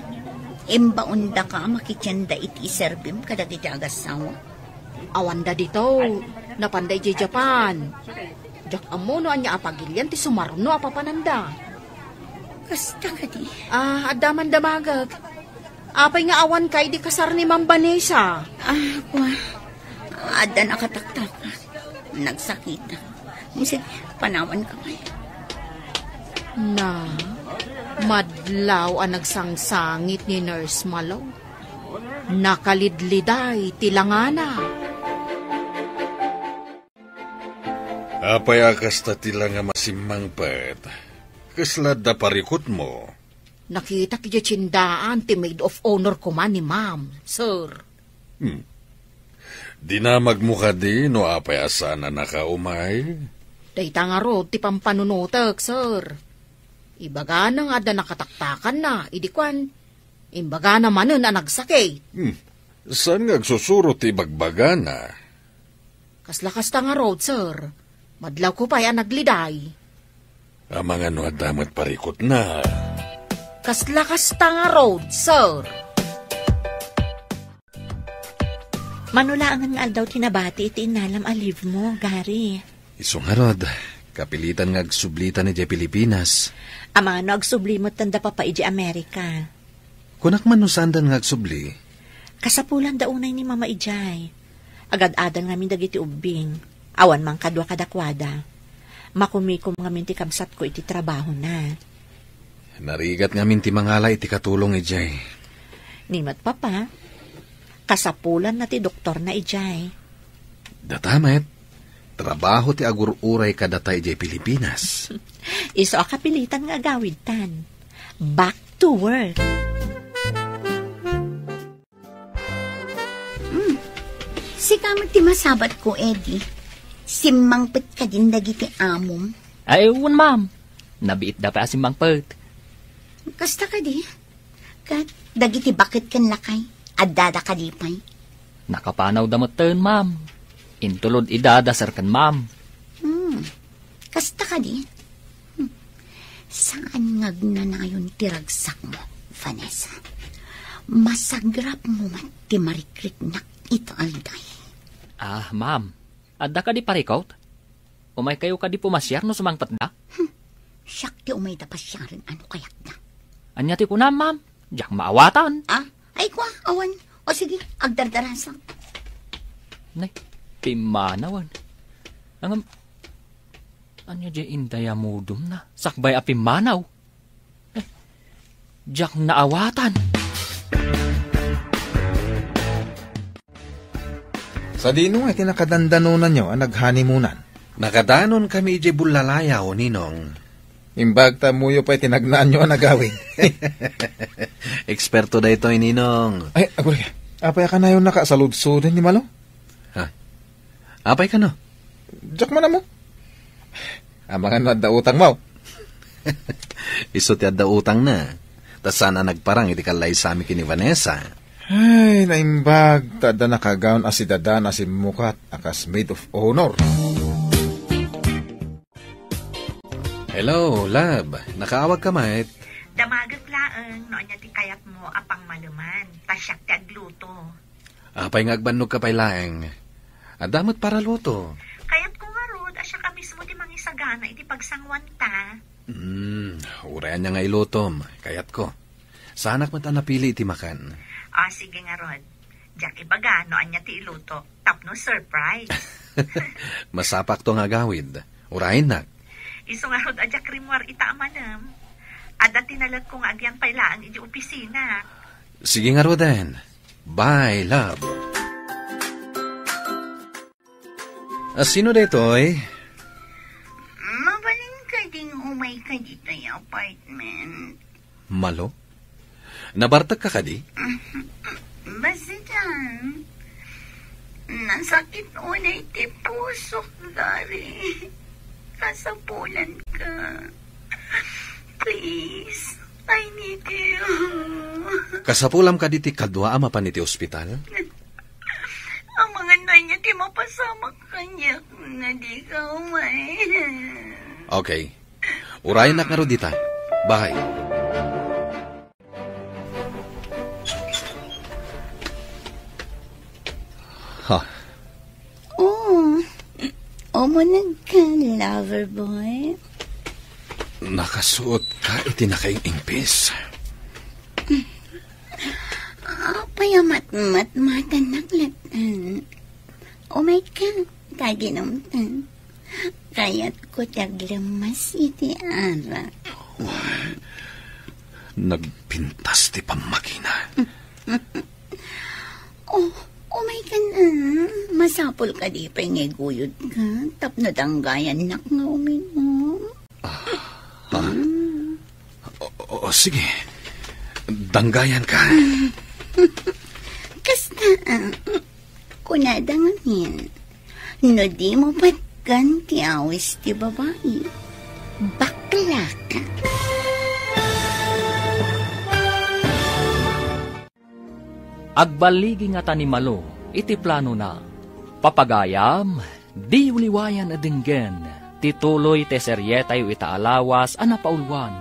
Imbaondaka a makitienda iti iserbim kadagiti agassawa? Awanda dito. Napanda idiay Japan. Diak ammo no ania a pagilian ti sumarno a papananda. Kasta kadi? Ah, adda man damagek. Apay nga awanka idi kasar ni Ma'am Vanessa? Ah, kua. Adda nakataktak. Nagsakit. Sige, panawanka ngay. Na, madlaw a nagsangsangit ni Nurse Malo. Nakalidliday ti langana. Apay a kasta ti langa a simmangpet? Kasla adda parikutmo? Nakitak idiay tiendaan ti maid of honor koma ni Ma'am, sir. Hmm. Dinamagmo kadi no apay a saan a nakaumay? Dayta ngarud ti pampanunotek, sir. Ibagana nga adda nakataktakanna, idi kuan, imbagana manen a nagsakit. Hmm. Saan nga agsusuro ti ibagbagana? Kasla kasta ngarud, sir. Madlawko pay a nagliday. Amangan no adda met parikutna. Kasla kasta ngarud, sir. Mano laengen nga aldaw ti nabati iti innalam a leave mo, Gary? Isu ngarud, kapilitan nga agsublitan idiay Pilipinas. Amangan no agsubli metten da Papa idiay Amerika. Kunak man no saandan nga agsubli? Kasapulan da unay ni Mama idiay. Agad-adal ngamin dagiti ubbing. Awan man kadua kadakuada. Makumikom ngamin ti kabsatko iti trabahona. Narigat ngamin ti mangala iti katulong idiay. Ni met Papa, kasapulanna ti doktorna idiay. Data met, trabaho ti agur-uray kadata idiay Pilipinas. Isu a kapilitan nga agawidtan. Back to work. Hmm. Sika met ti masabatko, Eddie. Simmangpet kadin dagiti amom? Ay, wen, ma'am. Nabiitda pay a simmangpet. Kasta kadi? Ket dagiti baket ken lakay, addada kadi pay? Nakapanawda metten, ma'am. Intulod idada, sir ken ma'am. Hmm. Kasta kadi? Hmm. Saan nga agnanayon ti ragsakmo, Vanessa? Masagrapmo met ti marikriknak ita aldaw. Ah, ma'am, adda kadi parikut? Umaykayo kadi pumasiar no sumangpetda? Hmm, siak ti umayda pasiaren a no kayatda. Ania ti kunam, ma'am? Diak maawatan. Ah, ay kua, awan. O sige, agdardarasak. Nay, pimmanawan. Ngem, ania diay indayamudemna? Sakbay a pimmanaw. Eh, diak naawatan. Sadino nga iti nakadandanonanyo a naghanemonan? Nakadanonkami idiay Bullalayaw, Ninong. Imbag ta ammoyo pay ti nagnaanyo a nagawid. Eksperto daytoy, Ninong. Ay, aguraya. Apay a kanayonnaka a saludsodon ni Malo? Ha? Apay kano? Diak man ammo. Amangan no adda utangmo. Isu ti adda utangna. Ta saan a nagparang iti kallaysami ken ni Vanessa. Ay, naimbag, ta adda nakagaon a sidadan a simmukat a kas maid of honor. Hello, love. Nakaawagka met? Damagek laeng no ania ti kayatmo a pangmaleman. Ta siak ti agluto. Apay nga agbannogka pay laeng? Adda met paraluto. Kayatko ngarud a siak a mismo ti mangisagana iti pagsanguanta. Hmm, uray ania nga ilutom, kayatko. Saanak met a napili iti makan. Ah, sige ngarud. Diak ibaga no ania ti iluto, tapno surprise. Masapakto nga agawid. Urayennak. Isu ngarud a diak rimmuar ita a malem. Adda ti naletko nga agyan pay laeng iti opisina. Sige ngaruden. Bye, love. A, sino daytoy? Mabalin kading umayka ditoy apartment? Malo? Nabartekka kadi? Basta, nasakit unay ti pusok, Gary. Kasapulanka. Please, I need you. Kasapulam kadi ti kadua a mapan iti ospital? Amangan no ania ti mapasamak kaniak no dika umay. Okay. Urayennak ngarud dita. Bye. Ha? Oh, umuneg ka, lover boy. Nakasuot ka iti nakaing-ingpis. Apay a matmatmatannak latta? Umayka, ta aginumtan. Kayatko ti aglemmas iti arak. Nagpintas ti pammagina. Oh, umayka na. Masapul kadi pay nga iguyodka tapno danggayannak nga uminom. Ah, ah. Mm. O, o, o, sige. Danggayanka. Kasta, ah, kunada ngamin, no dimo patgan ti awis ti babai, baklaka. Agballigi ngata ni Malo iti planona. Papagayam, di uliwayan a denggen ti tuloy ti serietayo ita a lawas a napauluan.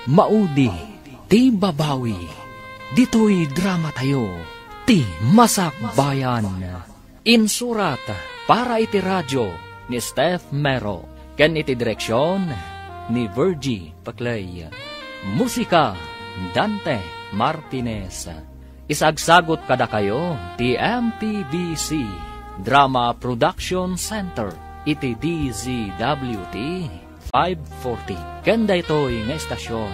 Maudi ti babawi. Ditoy dramatayo, ti Masakbayan. Insurat para iti radio ni Steph Mero, ken iti direksion ni Virgie Paclay. Musika, Dante Martinez. Isagsagut kadakayo ti M P B C Drama Production Center iti D Z W T five forty. Ken daytoy nga estasion,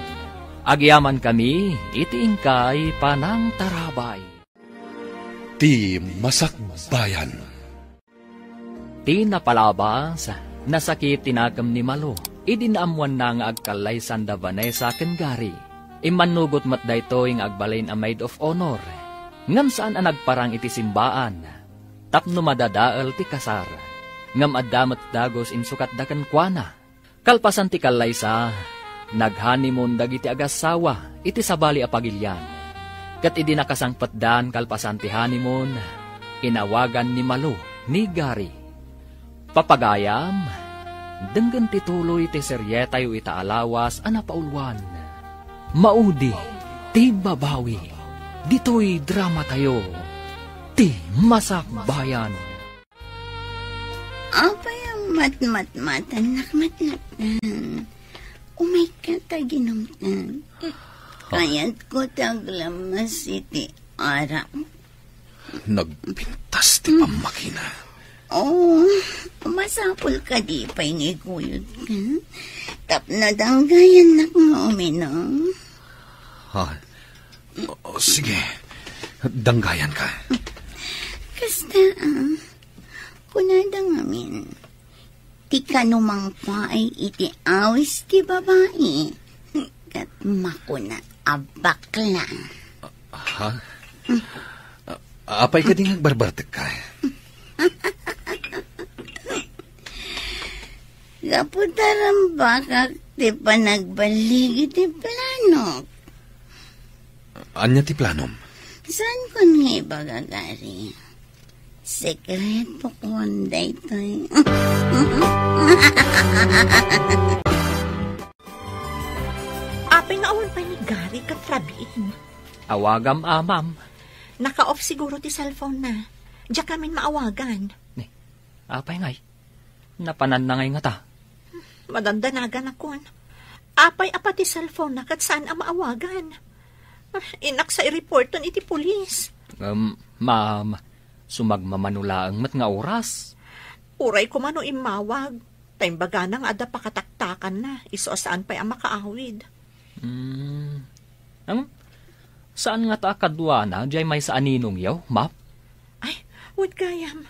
agyamankami iti inkay panangtarabay. Ti Masakbayan. Ti napalabas, nasakit ti nakem ni Malo idi naammoanna nga agkallaysan da Vanessa ken Gary. Immannugot met daytoy nga agbalin a maid of honor, ngem saan a nagparang iti simbaan tapno madadael ti kasar. Ngem adda met dagus insukatda kenkuana. Kalpasan ti kallaysa, nag-honeymoon dagiti agassawa iti sabali a pagilian. Ket idi nakasangpetdan kalpasan ti honeymoon, inawagan ni Malo ni Gary. Papagayam, denggen ti tuloy ti serietayo ita a lawas a napauluan. Maudi ti babawi. Ditoy dramatayo, ti Masakbayan. Apay a matmatmatannak met laeng? Umayka ta ginumten. Kayatko ti aglammas iti arak. Nagpintas ti pammakina. Oh, masapul kadi pay nga iguyodka? Tapno danggayannak nga uminom. Ha? O, sige. Danggayanka. Kasta, ah. Kunada ngamin, ti kano mangpaay iti awis ti babai, ket makuna a bakla. Ha? A-, apay kadi nga agbarbartekka? Gapu ta rambakak ti panagballig iti planok. Ania ti planom? Saankon nga ibaga, Gary. Sekretokon daytoy. Apay nga awan pay ni Gary ken Rabin? Awagam, amam. Naka-off siguro ti cellphone na. Diak ngamin maawagan. Ni, apay ngay? Napananna ngay ngata? Madandanaganakon. Apay a pati cellphone na ket saan a maawagan? Ah, innak sa i-reporton iti pulis. Um, ma'am, sumagmamano laeng met nga oras. Uray koma no immawag, ta imbagana nga adda pakataktakanna, isu a saan pay a makaawid. Hmm. Ang saan ngata a kaduana, diay maysa a ninongyo, Map? Ay, wen gayam.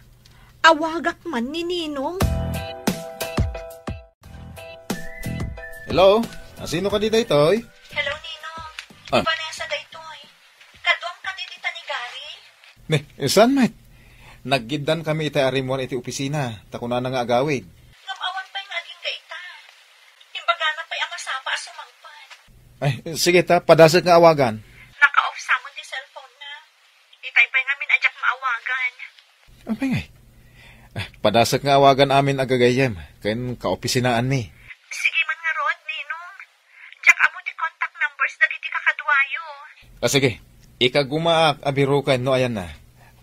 Awagak man ni Ninong. Hello? Asino kadi daytoy? Hello, Ninong. Ah. Ni Vanessa daytoy. Kaduam kadi dita ni Gary? Ne, saan met? Naggiddan kami itay a rimmuar iti opisina, ta kunana nga agawid. Ngem awan pay nga agingga ita. Imbagana pay a masapa a sumangpet. Ay, sige ta, padasek nga awagan. Naka-off sa met ti cellphone na. Itay pay ngamin a diak maawagan. Apay ngay? Ah, padasek nga awagan amin a gagayyem ken kaopisinaanmi. Sige man ngarud, Ninong. Diak ammo ti contact numbers dagiti kakaduayo. Ah, sige. Ikagumaak a biroken no ayanna.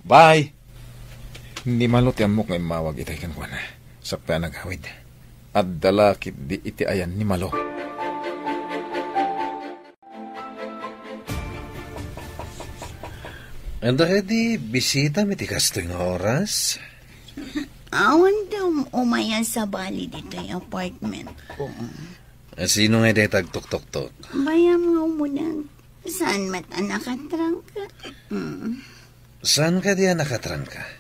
Bye! Ni Malo ti ammok nga immawag itay kenkuana. Sapay a nagawid. Adda la ketdi iti ayan ni Malo. Adda kadi bisita mi ti kastoy nga oras? Awan ti um-, umay a sabali ditoy apartment ko. Sino nga dayta agtuktoktok? Bayam nga umuneg. Saan met a nakatrangka? Mm. Saan kadi a nakatrangka?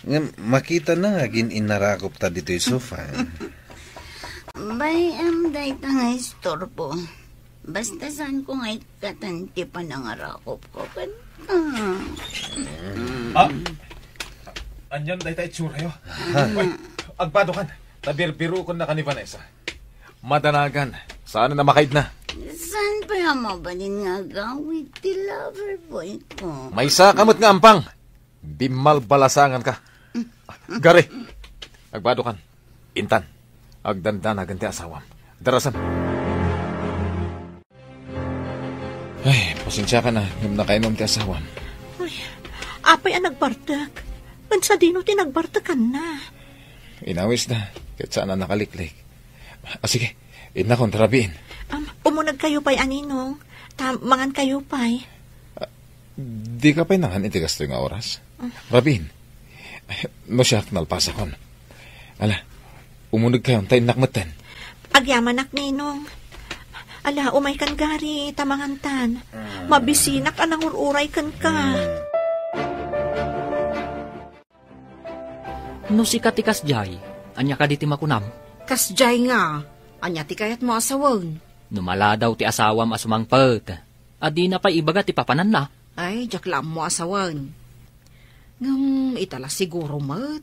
Ngem makitana nga agin-inarakop ta ditoy sofa. Bay, am, dayta nga istorbo. Basta saanko nga ikkatan ti panangarakop ko kanta. Ah? Anian dayta itsurayo? Ay, agbadokan. Ta birbiroken na ka ni Vanessa. Madanagan. Saan a makaidna? Saan pay a mabalin nga agawid ti lover boy ko? Maysa ka met nga ampang. Bimmalbalasangan ka. Gary, agbadokan. Intan, agdandanagan ti asawam. Darasam. Ay, pasensiakan a, ngem nakainom ti asawam. Ay, apay a nagbartek? Ken sadino ti nagbartekanna? Inawisda, ket saan a nakaliklik. Ah, sige, innakon, ta rabiin. Um, umunegkayo pay a Ninong, ta mangankayo pay. Ah, dika pay nangan iti kastoy nga oras? Ah. Rabiin, no siak, nalpasakon. Ala, umunegkayon, ta innak metten. Agyamanak, Ninong. Ala, umaykan, Gary, ta mangantan. Mabisinak a nangur-uray kenka. No sika ti kasdiay, ania kadi ti makunam? Kasdiay nga, ania ti kayatmo a sawen? No maladaw ti asawam a sumangpet, a dina pay ibaga ti papananna? Ay, diak la ammo a sawen. Ngem ita la siguro met,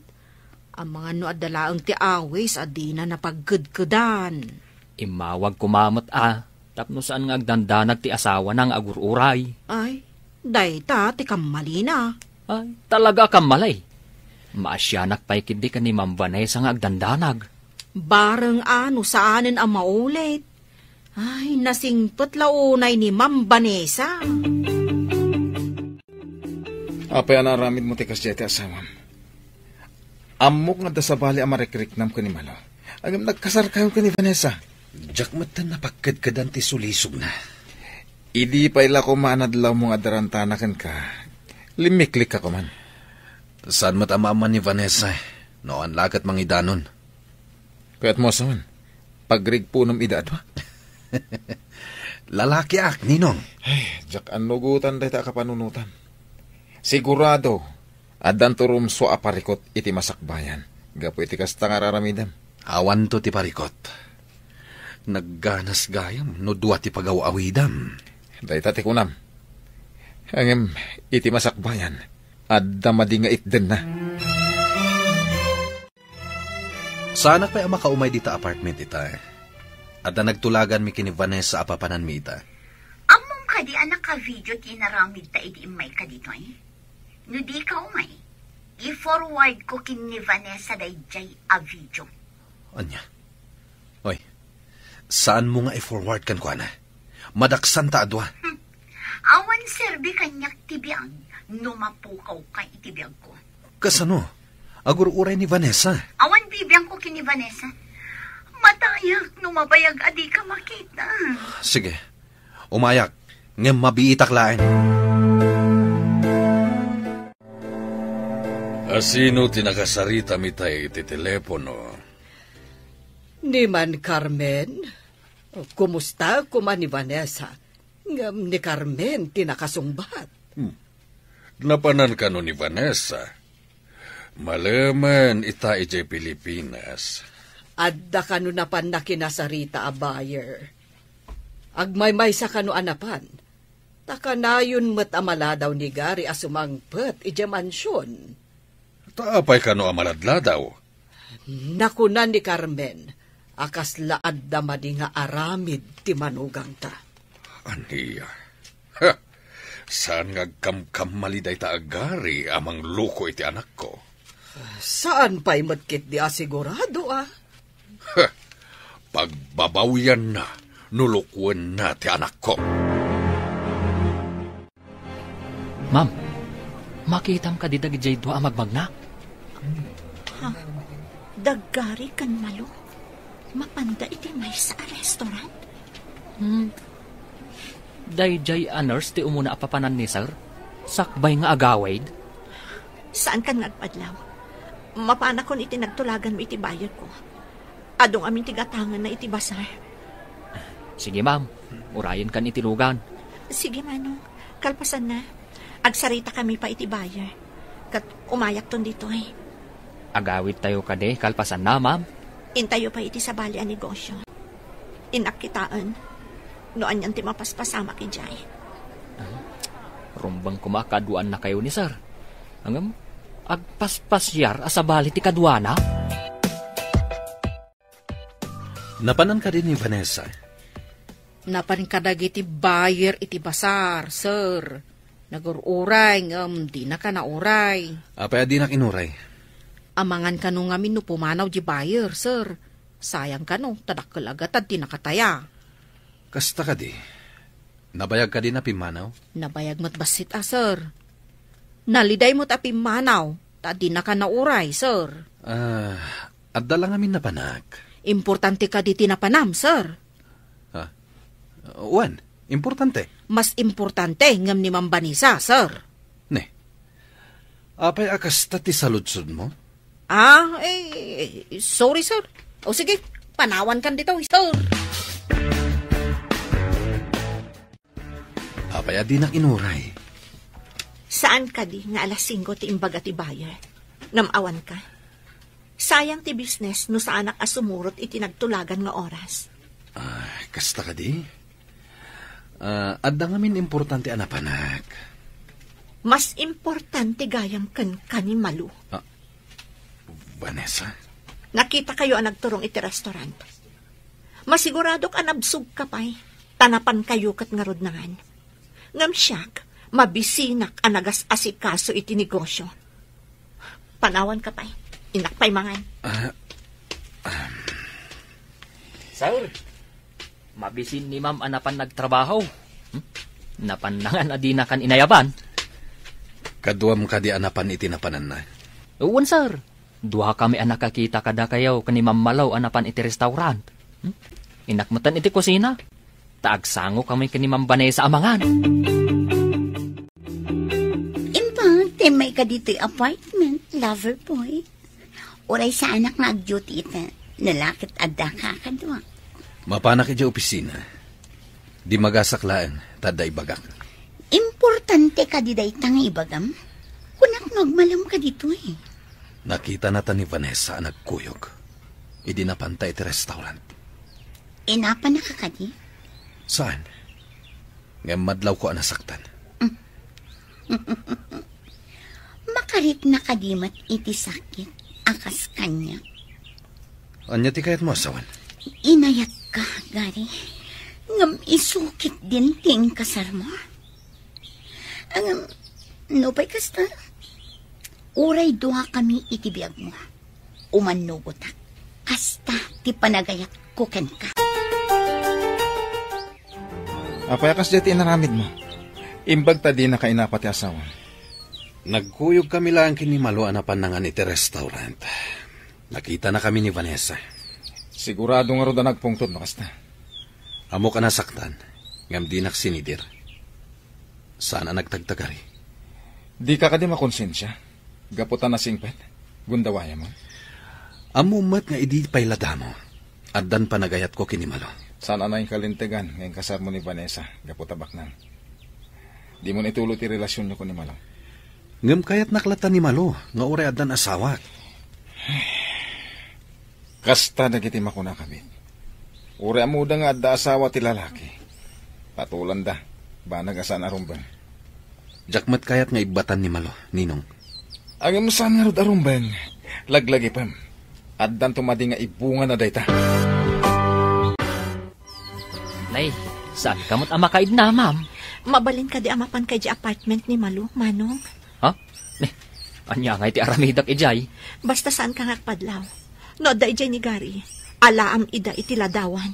amangan no adda laeng ti awis a dina napagkedkedan. Immawag koma met a, tapno saan nga agdandanag ti asawana nga agur-uray. Ay, dayta ti kammalina. Ay, talaga a kammali. Maasianak pay ketdi ken ni Ma'am Vanessa nga agdandanag. Bareng a no saanen a maulit. Ay, nasingpet la unay ni Ma'am Vanessa. Apay a naaramidmo ti kasdiay ti asawam? Ammok nga adda sabali a marikriknam ken ni Malo. Ngem nagkasarkayo ken ni Vanessa. Diak metten napagkedkedan ti sulisogna. Idi pay la koma a nadlawmo nga adda rantana kenka, limmiklikka koman. Saan met a maamman ni Vanessa, no awan la ket mangidanon. Kayatmo a sawen, pagrigpunom ida a dua? Lalakiak, Ninong. Ay, diak annugotan dayta a kapanunotan. Sigurado, addanto rumsua a parikot iti masakbayan gapu iti kasta nga ar-aramidem. Awanto ti parikot. Nagganas gayam no dua ti pagaw-awidam. Dayta ti kunam. Ngem iti masakbayan, adda madi nga itdenna. Saanak pay a makaumay dita apartment ita. Adda nagtulaganmi ken ni Vanessa a papananmi ita. Ammom kadi a naka-video ti inaramidta idi immayka ditoy? No dika umay, i-forward ko ken ni Vanessa daydiay a video. Ania? Oy, saanmo nga i-forward kenkuana? Madaksanta a dua. Hmm. Awan serbi kaniak ti biag no mapukawka iti biagko. Kasano? Agur-uray ni Vanessa. Awan bibiangko ken ni Vanessa. Matayak no mabayag a dika makita. Sige. Umayak, ngem mabiitak laeng. Asino ti nakasaritam itay iti telepono? Ni Man Carmen? Kumusta koma ni Vanessa? Ngem ni Carmen ti nakasungbat. Hmm. Napanan kano ni Vanessa? Malemen ita idiay Pilipinas. Adda kano napan nakinasarita a buyer. Agmaymaysa kano a napan. Ta kanayon met a maladaw ni Gary a sumangpet idiay mansion. Ta apay kano a maladladaw? Nakuna ni Carmen a kasla adda madi nga aramid ti manugangta. Ania? Ha! Saan nga agkamkamali dayta a Gary a mangloko iti anakko? Saan pay met ketdi a sigurado, a? Ha! Pagbabawianna no lukuenna ti anakko. Ma'am, makitam kadi dagidiay dua a magmagna? Ha? Da Gary ken Malo? Mapanda iti maysa a restaurant? Hmm. Daydiay a nurse ti umuna a papanan ni Sir? Sakbay nga agawid? Saankan nga agpadlaw. Mapanakon iti nagtulaganmo iti bayerko. Adu ngamin ti gatangenna iti basar. Sige, ma'am. Urayenkan iti lugan. Sige, Manong. Kalpasanna, agsaritakami pay iti buyer. Ket umayakton ditoy. Agawidtayo kadi kalpasanna, ma'am? Intayo pay iti sabali a negosyo. Innak kitaen no anian ti mapaspasamak idiay. Ah, rumbeng koma a kaduannakayo ni Sir. Ngem, agpaspasiar a sabali ti kaduana? Napanan kadi ni Vanessa? Napan kadagiti buyer iti basar, sir. Nagur-uray ngem dinaka nauray. Apay a dinak inuray? Amangan kano ngamin no pumanaw di buyer, sir. Sayang kano, ta dakkel a gatad ti nakataya. Kasta kadi? Nabayag kadi a pimmanaw? Nabayag met bassit a, sir. Naliday met a pimmanaw, ta dinaka nauray, sir. Ah, adda la ngamin napanak. Importante kadi ti napanam, sir? Ha? Wen, importante. Mas importante ngem ni Ma'am Vanessa, sir. Ne. Apay a kasta ti saludsodmo? Ah, eh, sorry, sir. O sige, panawankan ditoy, sir. Apay a dinak inuray? Saan kadi nga alas singko ti imbaga ti buyer? Ngem awanka. Sayang ti business no saanak a sumurot iti nagtulagan nga oras. Ah, kasta kadi? Ah, adda ngamin importante a napanak. Mas importante gayam kenka ni Malu. Ah, Vanessa? Nakitakayo a nagturong iti restaurant. Masiguradok a nabsogka pay, ta napankayo ket ngarud nangan. Ngem siak, mabisinak a nagas-asikaso iti negosyo. Panawanka pay. Innak pay mangan. Ah, um. Sir, mabisin ni Ma'am a napan nagtrabaho. Hmm? Napan nangan a dinakan inayaban. Kaduam kadi a napan iti napananna? Wen, sir. Duakami a nakakita kadakayo ken ni Ma'am Malo a napan iti restaurant. Hmm? Innak metten iti kusina. Ta agsangokami ken ni Ma'am Vanessa a mangan. Imbag, timmay ka ditoy apartment, lover boy. Uray saanak nga ag-duty ita, no la ket adda ka kadua. Mapanak idiay opisina. Dimagasak laeng, ta adda ibagak. Importante kadi dayta nga ibagam? Kunak no agmalem ka ditoy. Nakita na ta ni Vanessa a nagkuyog idi napanta iti restaurant. Inapannaka kadi? Saan? Ngem madlawko a nasaktan. Makarikna kadi met iti sakit a kas kaniak? Ania ti kayatmo a sawen? Inayatka, Gary. Ngem isu ketdin ti inkasarmo. Ngem, nupay kasta, uray duakami iti biagmo. Umannugotak. Kasta ti panagayatko kenka. Apay a kasdiay ti inaramidmo? Imbag ta dinaka inapa ti asawam. Nagkuyogkami laeng ken ni Malo a napan nangan iti restaurant. Nakitanakami ni Vanessa. Sigurado ngarud a nagpungtod no kasta. Ammok a nasaktan, ngem dinak sinidir. Saan a nagtagtagari? Dika kadi makonsensia? Gapu ta nasingpet? Gundawayam? Ammom met nga idi pay la damo, addan panagayatko ken ni Malo. Saan a nainkalintegan nga inkasarmo ni Vanessa gapu ta baknang. Dimon ituloy ti relasionyo ken ni Malo. Ngem kayatnak latta ni Malo nga uray addan asawak. Kasta dagiti makuna, kabit. Uray ammoda nga adda asawa ti lalaki, patulanda, banag a saan a rumbeng. Diak met kayat nga ibbatan ni Malo, Ninong. Ngem saan ngarud a rumbeng, laglagipem. Addanto madi nga ibunga na dayta. Nay, saan ka met a makaidna, ma'am? Mabalin kadi a mapanka idiay apartment ni Malo, Manong? Ha? Ni, ania ngay ti aramidek idiay? Basta saan ka nga agpadlaw. No adda idiay ni Gary, alaam ida iti ladawan.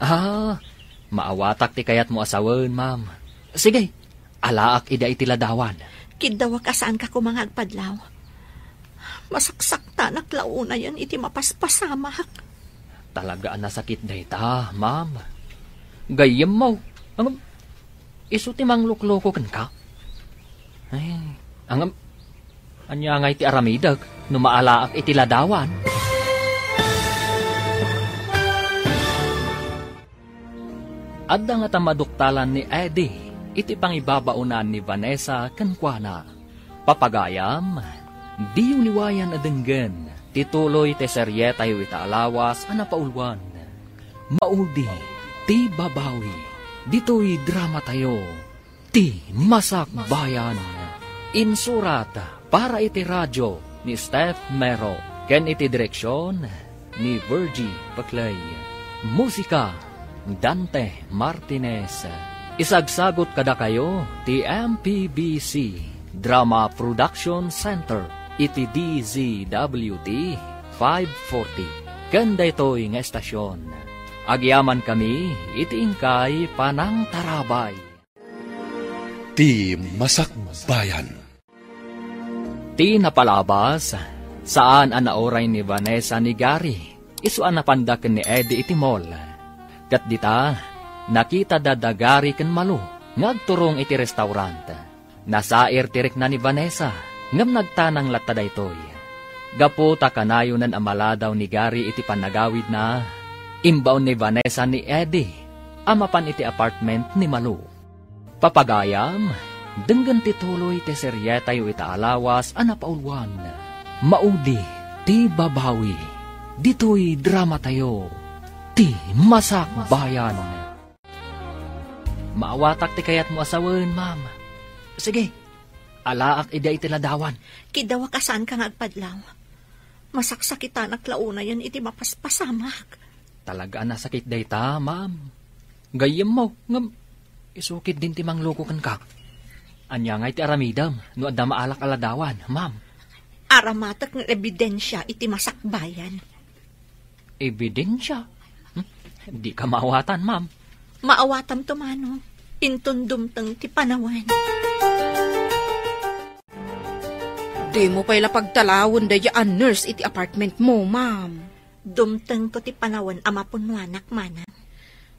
Ah, maawatak ti kayatmo a sawen, ma'am. Sige, alaak ida iti ladawan. Kiddawak a saanka koma nga agpadlaw. Masaksaktanak la unayen iti mapaspasamak. Talaga a nasakit dayta, ma'am. Gayyemmo, ngem isu ti manglukloko kenka. Ay, ngem, ania ngay ti aramidek no maalaak iti ladawan? Adda ngata maduktalan ni Eddie iti pangibabaonan ni Vanessa kenkuana. Papagayam, diyo liwayan a denggen ti tuloy ti serietayo ita a lawas a napauluan. Maudi ti babawi ditoy dramatayo. Ti Masakbayan. Insurat para iti radio ni Steph Mero ken iti direksion ni Virgie Paclay. Musika, Dante Martinez. Isagsagot kadakayo ti M P B C Drama Production Center iti D Z W T five forty. Ken daytoy nga estasion, agyamankami iti inkay panangtarabay. Ti Masakbayan. Ti napalabas, saan a nauray ni Vanessa ni Gary isu a napanda ken ni Eddie iti mall. Ket dita, nakitada da Gary ken Malu nga agturong iti restaurant. Nasair ti rikna ni Vanessa, ngem nagtanang latta daytoy. Gapu ta kanayonan a maladaw ni Gary iti pannagawidna, imbaon ni Vanessa ni Eddie a mapan iti apartment ni Malu. Papagayam, denggen ti tuloy ti serietayo ita a lawas a napauluan. Maudi ti babawi ditoy dramatayo, Ti Masakbayan. Maawatak ti kayatmo a sawen, ma'am. Sige, alaak ida iti ladawan. Kiddawak a saanka nga agpadlaw. Masaksakitanak la unayen iti mapaspasamak. Talaga a nasakit dayta, ma'am. Gayyemmo, ngem isu ketdin ti mangluko kenka. Ania ngay ti aramidem no adda maalak a ladawan, ma'am? Aramatek nga ebidensia iti masakbayan. Ebidensia? Hmm? Dika maawatan, ma'am. Maawatamto, Manong. Inton dumteng ti panawen. Dimo pay la pagtalawen daydiay a nurse iti apartment mo, ma'am. Dumtengto ti panawen a mapunnoanak, manang.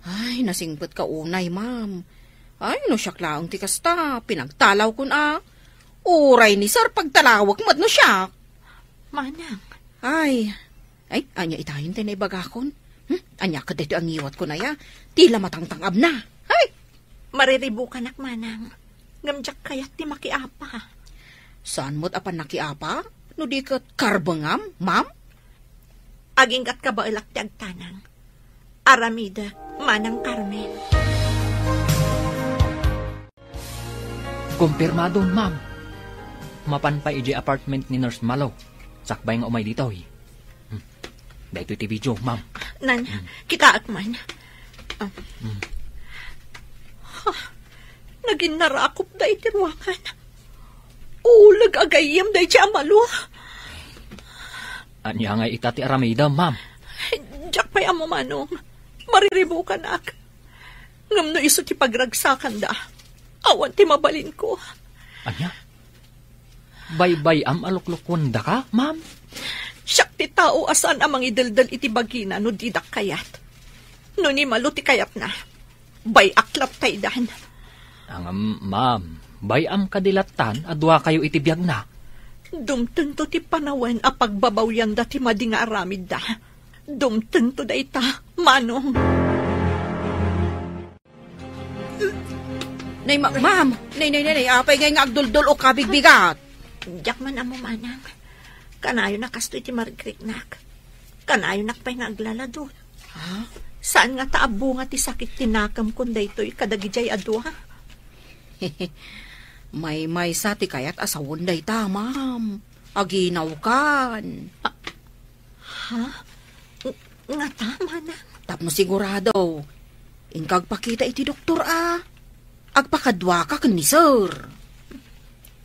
Ay, nasingpetka unay, ma'am. Ay, no siak laeng ti kasta, pinagtalawkon a. Uray ni sir, pagtalawek met no siak. Manang. Ay, ay, ania itayen ti naibagakon? Hmm? Ania kadaytoy a ngiwatkon aya? Ti la matangtang-abna. Ay! Mariribukanak, manang. Ngem diak kayat ti makiapa. Saan met a pannakiapa? No di ket karbengam, ma'am? Agingga't kabaelak ti agtanang. Aramidek, Manang Carmen. Kumpirmado, ma'am. Mapan pay idiay apartment ni Nurse Malo, sakbay nga umay ditoy. Hmm. Daytoy ti video, ma'am. Nan, Hmm. kitaak man. Ah. Hmm. Ha, naginnarakop da iti ruangan. Uleg a gayyem daydiay a Malo. Ania ngay ita ti aramidem, ma'am? Diak pay ammo, manong. Mariribukanak. Ngem no isu ti pagragsakanda, awan ti mabalinko. Ania? Baybay-am a luklukuendaka, ma'am? Siak ti tao a saan a mangideldel iti bagina no didak kayat. No ni Malo ti kayatna, bay-ak latta idan. Ngem, ma'am, bay-am kadi lattan a duakayo iti biagna? Dumtengto ti panawen a pagbabawyanda ti madi nga aramidda. Dumtengto dayta, manong. Nay, ma-, ma'am! Nay, nay, nay, nay, apay ngay nga agduldul o kabigbigat? Diak man ammo, manang. Kanayon a kastoy ti marikriknak. Kanayonak pay nga aglaladot. Ha? Saan nga ta abunga ti sakit ti nakemkon daytoy kadagidiay a dua? Maymaysa ti kayat a sawen dayta, ma'am. Aginawkan. Ah, ha? Ng-, ngata, manang? Tapno sigurado, inka agpakita iti doktor a agpakaduaka ken ni sir.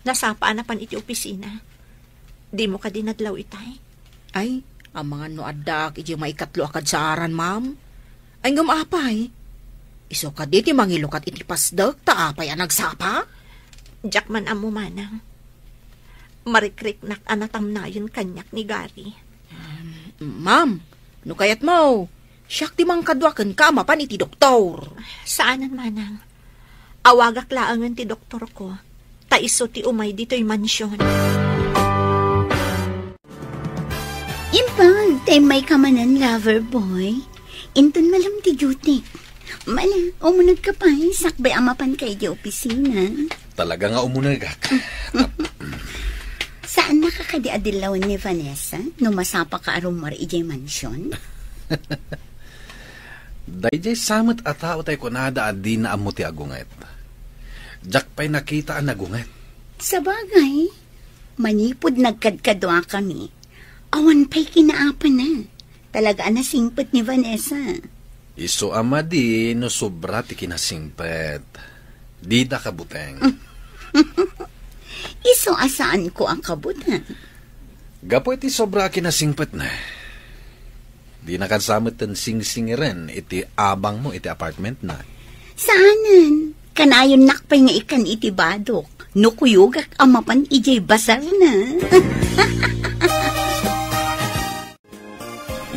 Nasapa a napan iti opisina. Dimo kadi nadlaw itay? Ay, amangan no addaak iti maikatlo a kadsaaran, ma'am. Ay, ngem apay? Isu kadi ti mangilukat iti pasdek ta apay a nagsapa? Diak man ammo, manang. Marikriknak a natamnayen kaniak ni Gary. Um, ma'am, no kayatmo, siak ti mangkadua kenka a mapan iti doktor. Saanen, manang. Awagak laengen ti doktorko, ta isu ti umay ditoy mansion. Imbag ta immayka manen, lover boy. Inton malem ti duty. Mala, umunegka pay, sakbay a mapanka idiay opisina. Talaga nga umunegak. Saannaka kadi a dillawen ni Vanessa no masapaka a rummuar idiay mansion? Daydiay sa met a tao tay kunada a dina ammo ti agunget. Diak pay nakita a nagunget. Sabagay, manipud nagkadkaduakami, awan pay kinaapana. Talaga a nasingpet ni Vanessa. Isu a madi no sobra ti kinasingpet. Dida kabuteng. Isu a saanko a kabuteng. Gapu iti sobra a kinasingpetna, dinaka sa metten singsingiren iti abangmo iti apartmentna. Saanen, kanayonnak pay nga ikkan iti badok no kuyogak a mapan idiay basarna.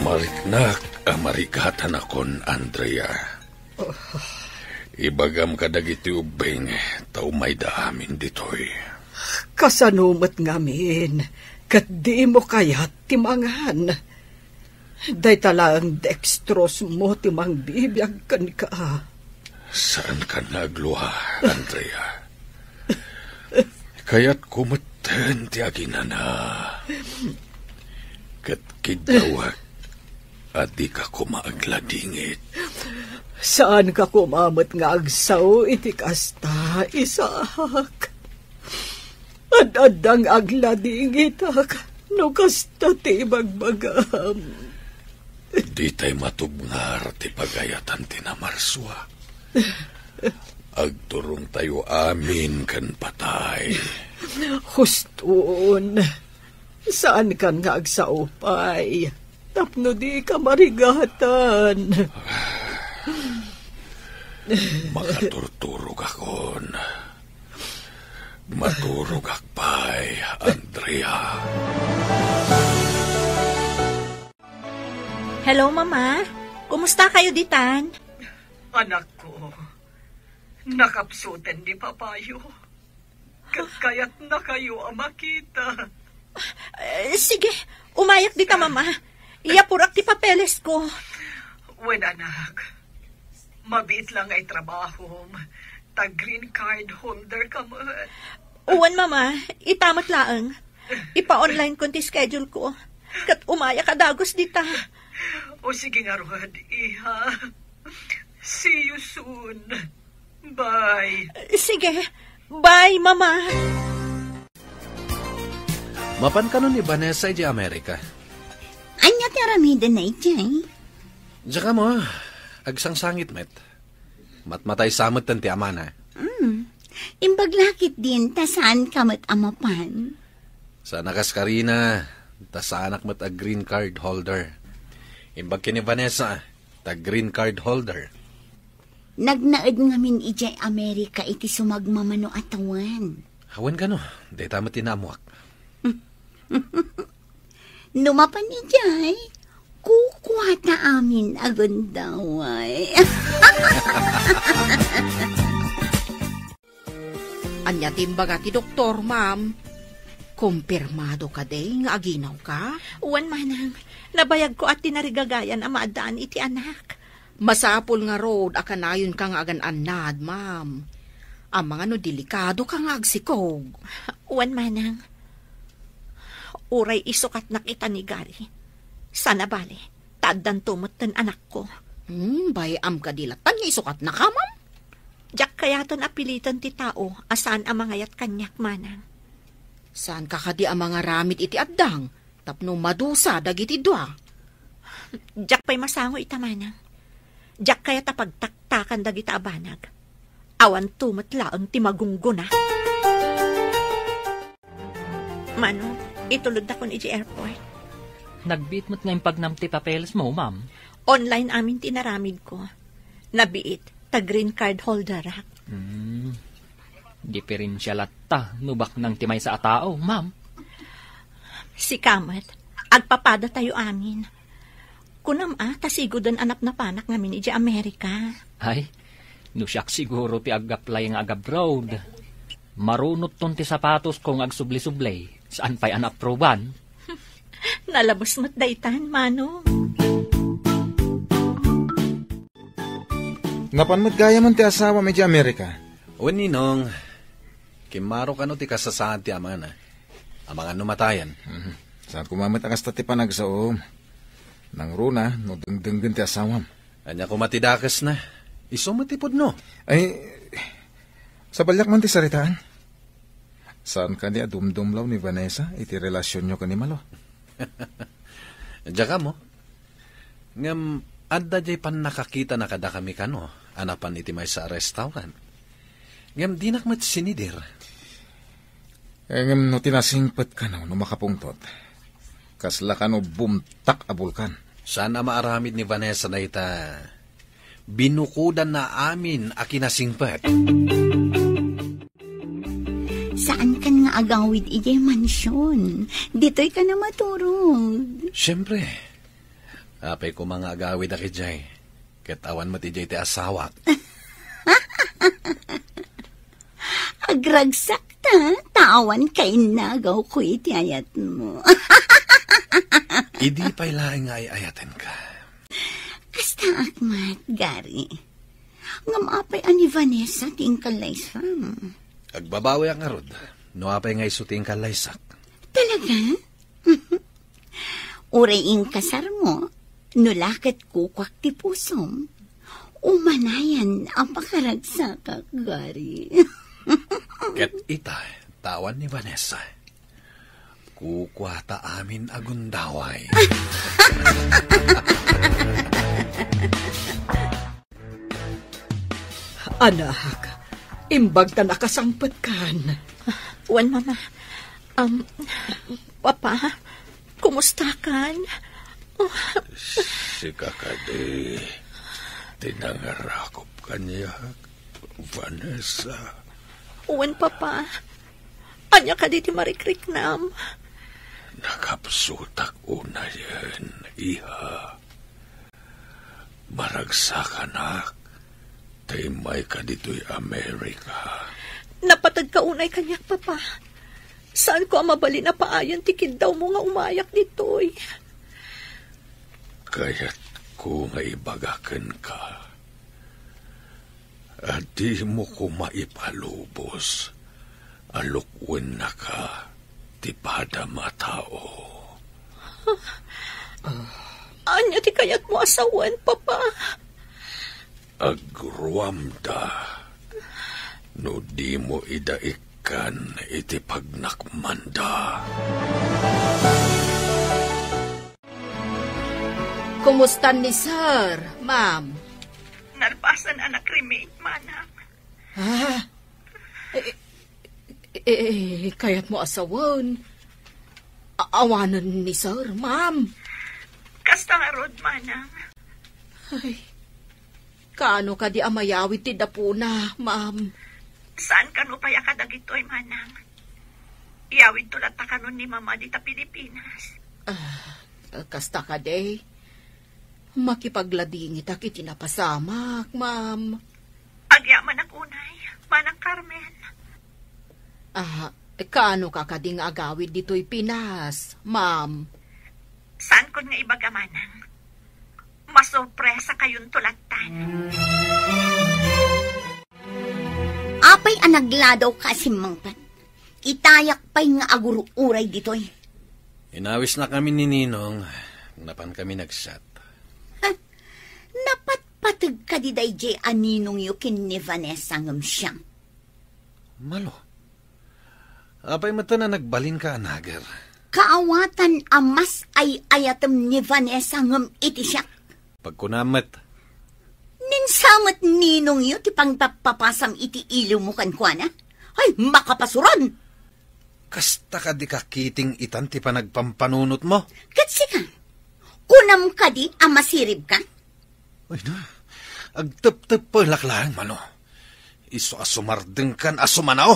Mariknak a marigatanakon, Andrea. Ibagam kadagiti ubbing ta umayda amin ditoy. Kasano met ngamin ket dimo kayat ti mangan? Dayta laeng dextrose mo ti mangbibiag kenka. Saankan nga aglua, Andrea. Kayatko metten ti aginana. Ket kiddawek a dika koma agladingit. Saanka koma met nga agsao iti kasta, Isaac. Ad-adda nga agladingitak no kasta ti ibagbagam. Ditay matubngar ti pagayatan ti namarsua. Agturongtayo amin ken patay. Huston, saankan nga agsao pay tapno dika marigatan. Makaturturogakon. Maturogak pay. Ay, Andrea. Hello, Mama. Kumusta kayo ditan? Anakko, nakapsuten ni Papayo. Ket kayatna kayo a makita. Eh, sige, umayak dita, Mama. Iyapurak ti papeles ko. Wen, anak. Mabiit lang nga itrabahom. Ta green card holder ka met. Wen, Mama. Ita met laeng. Ipa-online ko ti schedule ko. Ket umayak a dagus dita. O sige ngarud, iha. See you soon. Bye. Sige. Bye, Mama. Mapan kano ni Vanessa idiay Amerika? Ania ti aramidenna idiay? Diak ammo, agsangsangit met. Matmatay sa met ti amana. Hmm. Imbag la ketdin ta saan ka met a mapan. Saan a kas karina, ta saanak met a green card holder. Imbag ken ni Vanessa, ta green card holder. Nagnaed ngamin idiay Amerika iti sumagmamano a tawen. Awan kano, dayta met ti naammuak. No mapan idiay, kukuata amin a gundaway. Ania ti imbaga ti doktor, ma'am? Kumpirmado kadi nga aginawka? Wen, manang. Nabayagko a tinarigagayan a maaddaan iti anak. Masapul ngarud a kanayonka nga agan-annad, ma'am. Amangan no delikadoka nga agsikog. Wen, manang. Uray isukatnak ita ni Gary. Sana bale, ta addanto metten anakko. Hmm, bay-am kadi latta nga isukatnaka, ma'am? Diak kayaten a piliten ti tao a saan a mangayat kaniak, manang. Saanka kadi a mangaramid iti addang tapno madusa dagiti dua? Diak pay masango ita, manang. Diak kayat a pagtaktakan dagita a banag. Awanto met laeng ti magunggona. Mano, itulodakon iti airport. Nagbiit met nga impagnam ti papeles mo, ma'am. Online amin ti inaramid ko. Nabiit, ta green card holder ak. Hmm. Diferensia latta no baknang ti maysa a tao, ma'am. Sika met, agpapadatayo amin. Kunam a, ta siguden a napnapanak ngamin idiay Amerika. Ay, no siak siguro ti ag-apply nga ag-abroad. Marunotton ti sapatosko nga agsubli-subli, saan pay a naapruban. Nalabes met daytan, Mano. Napan met gayam ti asawam idiay Amerika? Wen, Ninong, kimmaro kano ti kasasaad ti amana. Amangan no matayen. Mhm. Saan koma met a kasta ti panagsaom. Nangruna no dengdenggen ti asawam. Ania koma ti dakesna? Isu met ti pudno. Ay, sabaliak man ti saritaan. Saan kadi a dumdumlaw ni Vanessa iti relasionyo ken ni Malo? Diak ammo. Ngem adda diay pannakakitana kadakami kano a napan iti maysa a restaurant. Ngem dinak met sinidir. Eh, ngem no ti nasingpet kano no makapungtot, kasla kano bumtak a bulkan. Saan a maaramid ni Vanessa dayta? Binukodanna amin a kinasingpet. Saankan nga agawid idiay mansion. Ditoy ka na maturog. Siyempre. Apay koma nga agawid a idiay. Ket awan met idiay ti asawak. Agragsak ta, ta awan kainnagaw ko iti ayatmo. Idi pay laeng nga ay-ayatenka. Kastaak met, Gary. Ngem apay a ni Vanessa ti inkallaysam? Agbabawiak ngarud, no apay nga isu ti inkallaysak. Talaga? Uray inkasarmo, no la ket kukuak ti pusom, umanayan a pakaragsakak, Gary. Ket ita, ta awan ni Vanessa. Kukuata amin a gundaway. Anak, imbag ta nakasangpetkan. Wen, Mama. Um, Papa, kumustakan? Sika kadi ti nangarakop kaniak, Vanessa. Wen, Papa. Ania kadi ti marikriknam? Nakapsutak unayen, iha. Maragsakanak ta immayka ditoy Amerika. Napateg ka unay kaniak, Papa. Saanko a mabalin a paayen ti kiddawmo nga umayak ditoy. Kayatko nga ibaga kenka a dimo koma ipalubos a lukuennaka ti padam a tao. Ania ti kayatmo a sawen, Papa? Agruamda no dimo ida ikkan iti pagnakmanda. Kumusta ni Sir, Ma'am? Nalpasen a nakremate, Manang. Ah? Eh, eh, eh, kayatmo a sawen? A-, awanen ni Sir, Ma'am. Kasta ngarud, Manang. Ay, kaano kadi a mayawid ti dapuna, Ma'am? Saan kano pay a kadagitoy, Manang? Iyawidto latta kanon ni Mama dita Pilipinas. Ah, kasta kadi? Makipagladingitak iti napasamak, Ma'am. Agyamanak unay, Manang Carmen. Ah, kaano ka kadi nga agawid ditoy Pinas, Ma'am? Saankon nga ibaga, Manang. Masurpresakayonto lattan. Apay a nagladaw ka a simmangpet? Itayak pay nga agur-uray ditoy. Inawisnakami ni Ninong, napankami nagset. Ha? Napatpateg kadi daydiay a ninongyo ken ni Vanessa ngem siam? Malo. Apay met a nagbalinka a nager? Kaawatan a mas ay-ayatem ni Vanessa ngem iti siak. Pagkunam met. Ni sa met ninongyo ti pangpappapasam iti iliwmo kenkuana? Ay, makapasuron! Kasta kadi kakiting itan ti panagpampanunotmo? Ket sika, kunam kadi a masiribka? Ay na, agteptep pay laklaeng, Mano. Isu a sumardengkan a sumanao.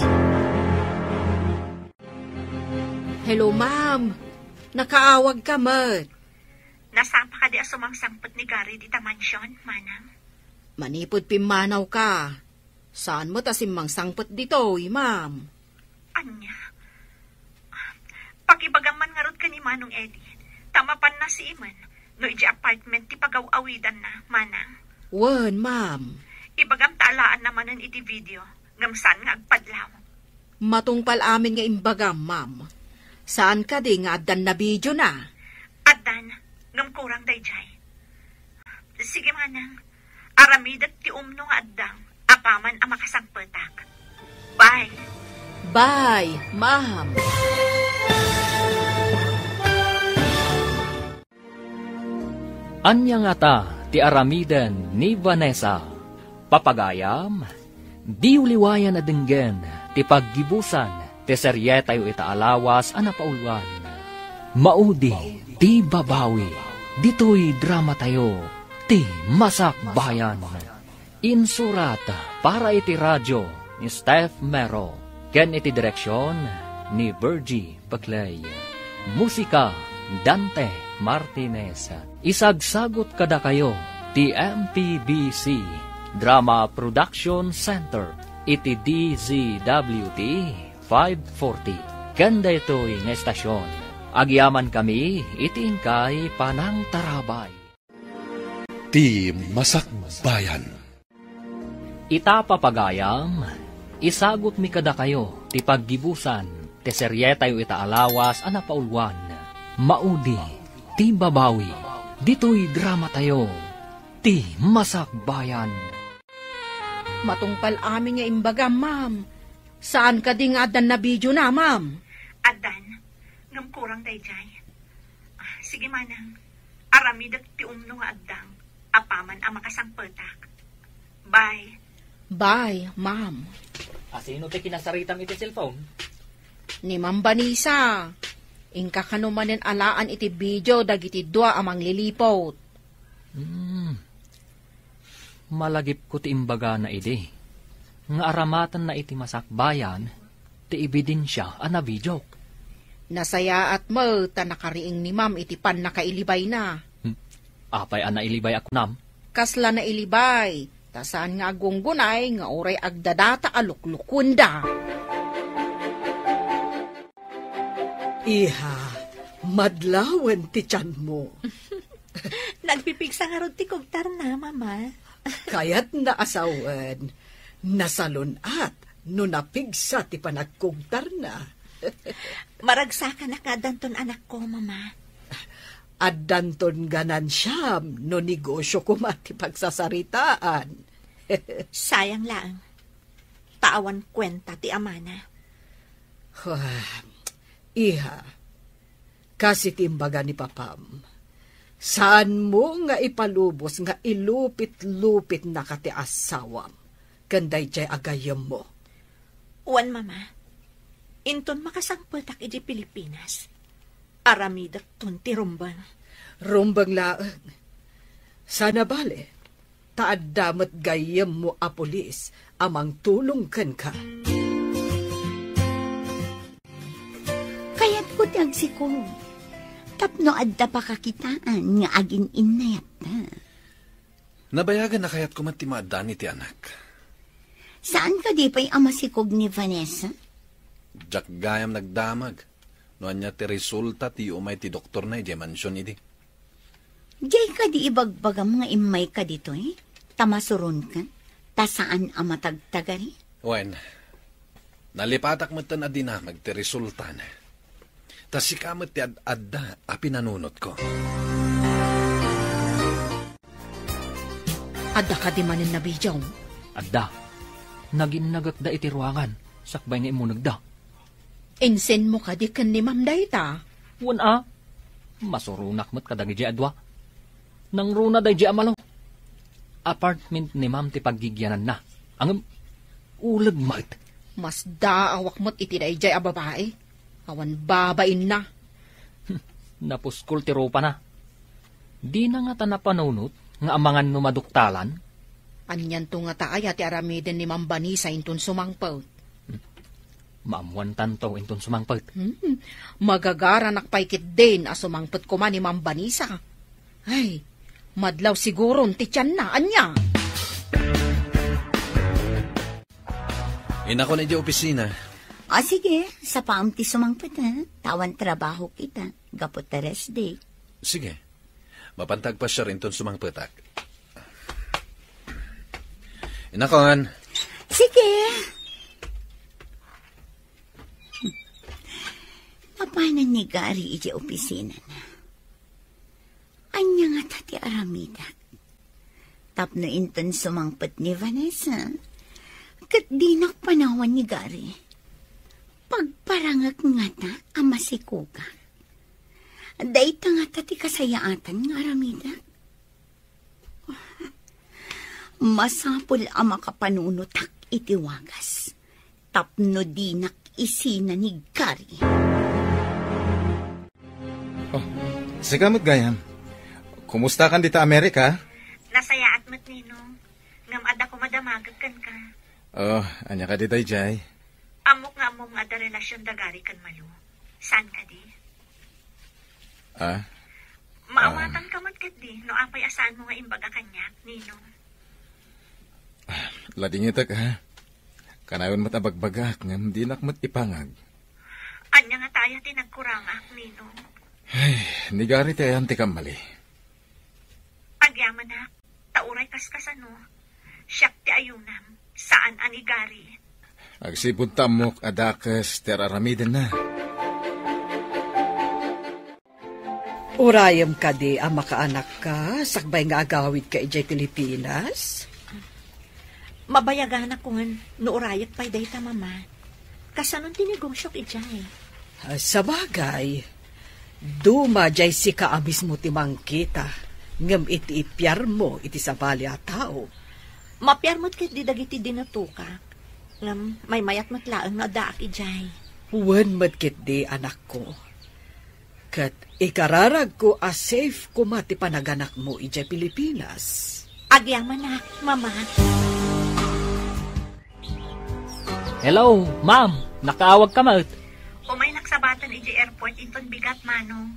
Hello, ma'am. Nakaawag ka met. Nasapa kadi a sumangsangpet ni Gary dita mansion, Manang? Manipud pimmanaw ka. Saan met a simmangsangpet ditoy, ma'am? Ania? Pakibagam man ngarud ken ni Manong Eddie, ta mapanna simen no idiay apartment ti pagaw-awidanna, Manang. Wen, ma'am. Ibagam ta alaanna manen iti video, ngem saan nga agpadlaw. Matungpal amin nga imbagam, ma'am. Saan kadi nga addan nabidiona? Addan, ngem kurang daydiay. Sige, Manang. Aramidek ti umno nga addang apaman a makasangpetak. Bye. Bye, ma'am. Ania ngata ti aramiden ni Vanessa? Papagayam, diyo liwayan a denggen ti paggibusan ti serietayo ita a lawas a napauluan. Maudi ti babawi ditoy dramatayo, ti Masakbayan. Insurat para iti radio ni Steph Mero ken iti direksion ni Virgie Paclay. Musika, Dante Martinez. Isagsagut kadakayo ti M P B C Drama Production Center iti D Z W T five forty. Ken daytoy nga estasion, agyamankami iti inkay panangtarabay. Ti Masakbayan. Ita, papagayam, isagutmi kadakayo ti paggibusan ti serietayo ita a lawas a napauluan. Maudi ti babawi ditoy dramatayo, ti Masakbayan. Matungpal amin nga imbagam, ma'am. Saan kadi nga addan nabidiona, ma'am? Addan, ngem kurang daydiay. Ah, sige, Manang. Aramidek ti umno nga addang apaman a makasangpetak. Bye. Bye, ma'am. Asino ti kinasaritam iti cellphone? Ni Ma'am Vanessa. Inka kano manen alaan iti video dagiti dua a mangliliput. Hmm. Malagipko ti imbagana idi, nga aramatenna iti Masakbayan, ti ebidensia a nabidiok. Nasayaat met ta nakariing ni Ma'am iti pannakailibayna. Hmm. Apay a nailibay a kunam? Kasla nailibay, ta saan nga agunggunay nga uray agdadata a luklukuenda. Iha, madlawen ti tianmo. Nagpipigsa ngarud ti kugtarna, Mama. Kayatna a sawen, nasalun-at no napigsa ti panagkugtarna. Maragsakanak nga addanton anakko, Mama. Addanton ganansiam no negosio koma ti pagsasaritaan. Sayang laeng. Ta awan kuenta ti amana. Ah, iha, kas iti imbaga ni papam, saanmo nga ipalubos nga ilupit-lupitnaka ti asawam ken daydiay a gayyemmo. Wen, Mama, inton makasangpetak idiay Pilipinas, aramidekton ti rumbeng. Rumbeng laeng. Saan a bale, ta adda met gayyemmo a pulis a mangtulong kenka. Kayatko ti agsikog tapno adda pakakitaan nga agin-innayatta. Nabayagen a kayatko met ti maaddaan iti anak. Saan kadi pay a masikog ni Vanessa? Diak gayam nagdamag no ania ti resulta ti umay ti doktorna idiay mansion idi. Diay kadi ibagbagam nga immayka ditoy, ta masuronka, ta saan a matagtagari? Wen, nalipatak metten a dinamag ti resultana. Ta sika met ti ad-adda a pinanunotko. Adda kadi manen nabidiawmo? Adda. Naginnagekda iti ruangan, sakbay nga immunegda. Insenmo kadi ken ni Ma'am dayta? Wen a. Masuronak met kadagidiay a dua. Nangruna daydiay a malo. Apartment ni Ma'am ti paggigiananna. Ngem, uleg met. Masdaawak met iti daydiay a babai. Awan babainna. Napuskol ti rupana. Dina ngata napanunot nga amangan no maduktalan? Anianto ngata aya ti aramiden ni Ma'am Vanessa inton sumangpet? Maammuantanto inton sumangpet. Hmm, magagaranak pay ketdin a sumangpet koma ni Ma'am Vanessa. Ay, madlaw siguron ti tianna. Ania? Inakon idiay opisina. Ah, sige, sapaam ti sumangpet, ha? Ta awan trabaho kita, gapu ta rest day. Sige. Mapanta agpasiar inton sumangpetak. Inakon. Sige. Mapanan ni Gary idiay opisinana. Ania ngata ti aramidek? Tapno inton sumangpet ni Vanessa, ket dinak panawan ni Gary. Pagparangek ngata a masikogak. Dayta ngata ti kasayaatan nga aramidek. Masapul a makapanunotak iti wagas, tapno dinak isina ni Gary. Oh, sika met gayam. Kumustakan dita Amerika? Nasayaat met, Ninong. Ngem adda koma damagek kenka. Oh, ania kadi daydiay? Ammok nga ammom nga adda relasion da Gary ken Malu. Saan kadi? Ah? Maawatan ka met ketdi no apay a saanmo nga imbaga kaniak, Ninong. Ladingitek, ha? Kanayon met a bagbagak ngem dinak met ipangag. Ania ngata aya ti nagkurangak, Ninong? Ay, ni Gary ti ayan ti kammali. Agyamanak, ta uray kaskasano, siak ti ayunam, saan a ni Gary. Agsipud ta ammok a dakes ti ar-aramidenna. Urayem kadi a makaanakka sakbay nga agawidka idiay Pilipinas? Mabayaganakon no urayek pay dayta, Mama. Kasanon ti negosiok idiay? Ah, sabagay, duma diay sika a mismo ti mangkita, ngem iti ipiarmo iti sabali a tao. Mapiar met ketdi dagiti dinatokak, ngem maymayat met laeng no addaak idiay. Wen met ketdi, anakko. Ket ikararagko a safe koma ti panaganakmo idiay Pilipinas. Agyamanak, Mama. Hello, Ma'am. Nakaawagka met. Umaynak sabaten idiay airport inton bigat, Manong.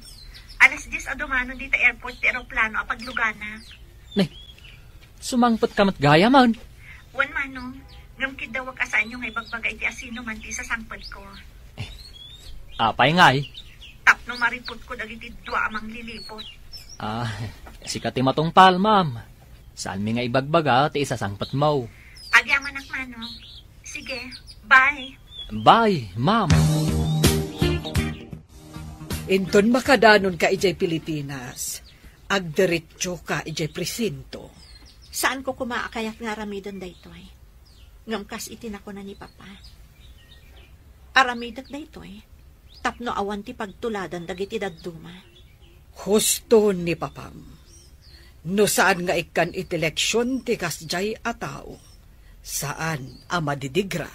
Alas dies a dumanon dita airport ti eroplano a paglugana. Ne, sumangpetka met gayam. Wen, Manong. Ngem kiddawek a saanyo nga ibagbaga iti asinoman ti isasangpetko. Apay ngay? Tapno mariputko dagiti dua a mangliliput. Ah, sika ti matungpal, ma'am. Saanmi nga ibagbaga ti isasangpetmo. Agyamanak, Manong. Sige, bye. Bye, ma'am. Inton makadanonka idiay Pilipinas, agdiretsoka idiay presinto. Saanko koma a kayat nga aramiden daytoy. Ngem kas iti nakuna ni Papa, aramidek daytoy tapno awan ti pagtuladan dagiti dadduma. Husto ni Papam. No saan nga ikkan iti leksion ti kasdiay a tao, saan a madidigra.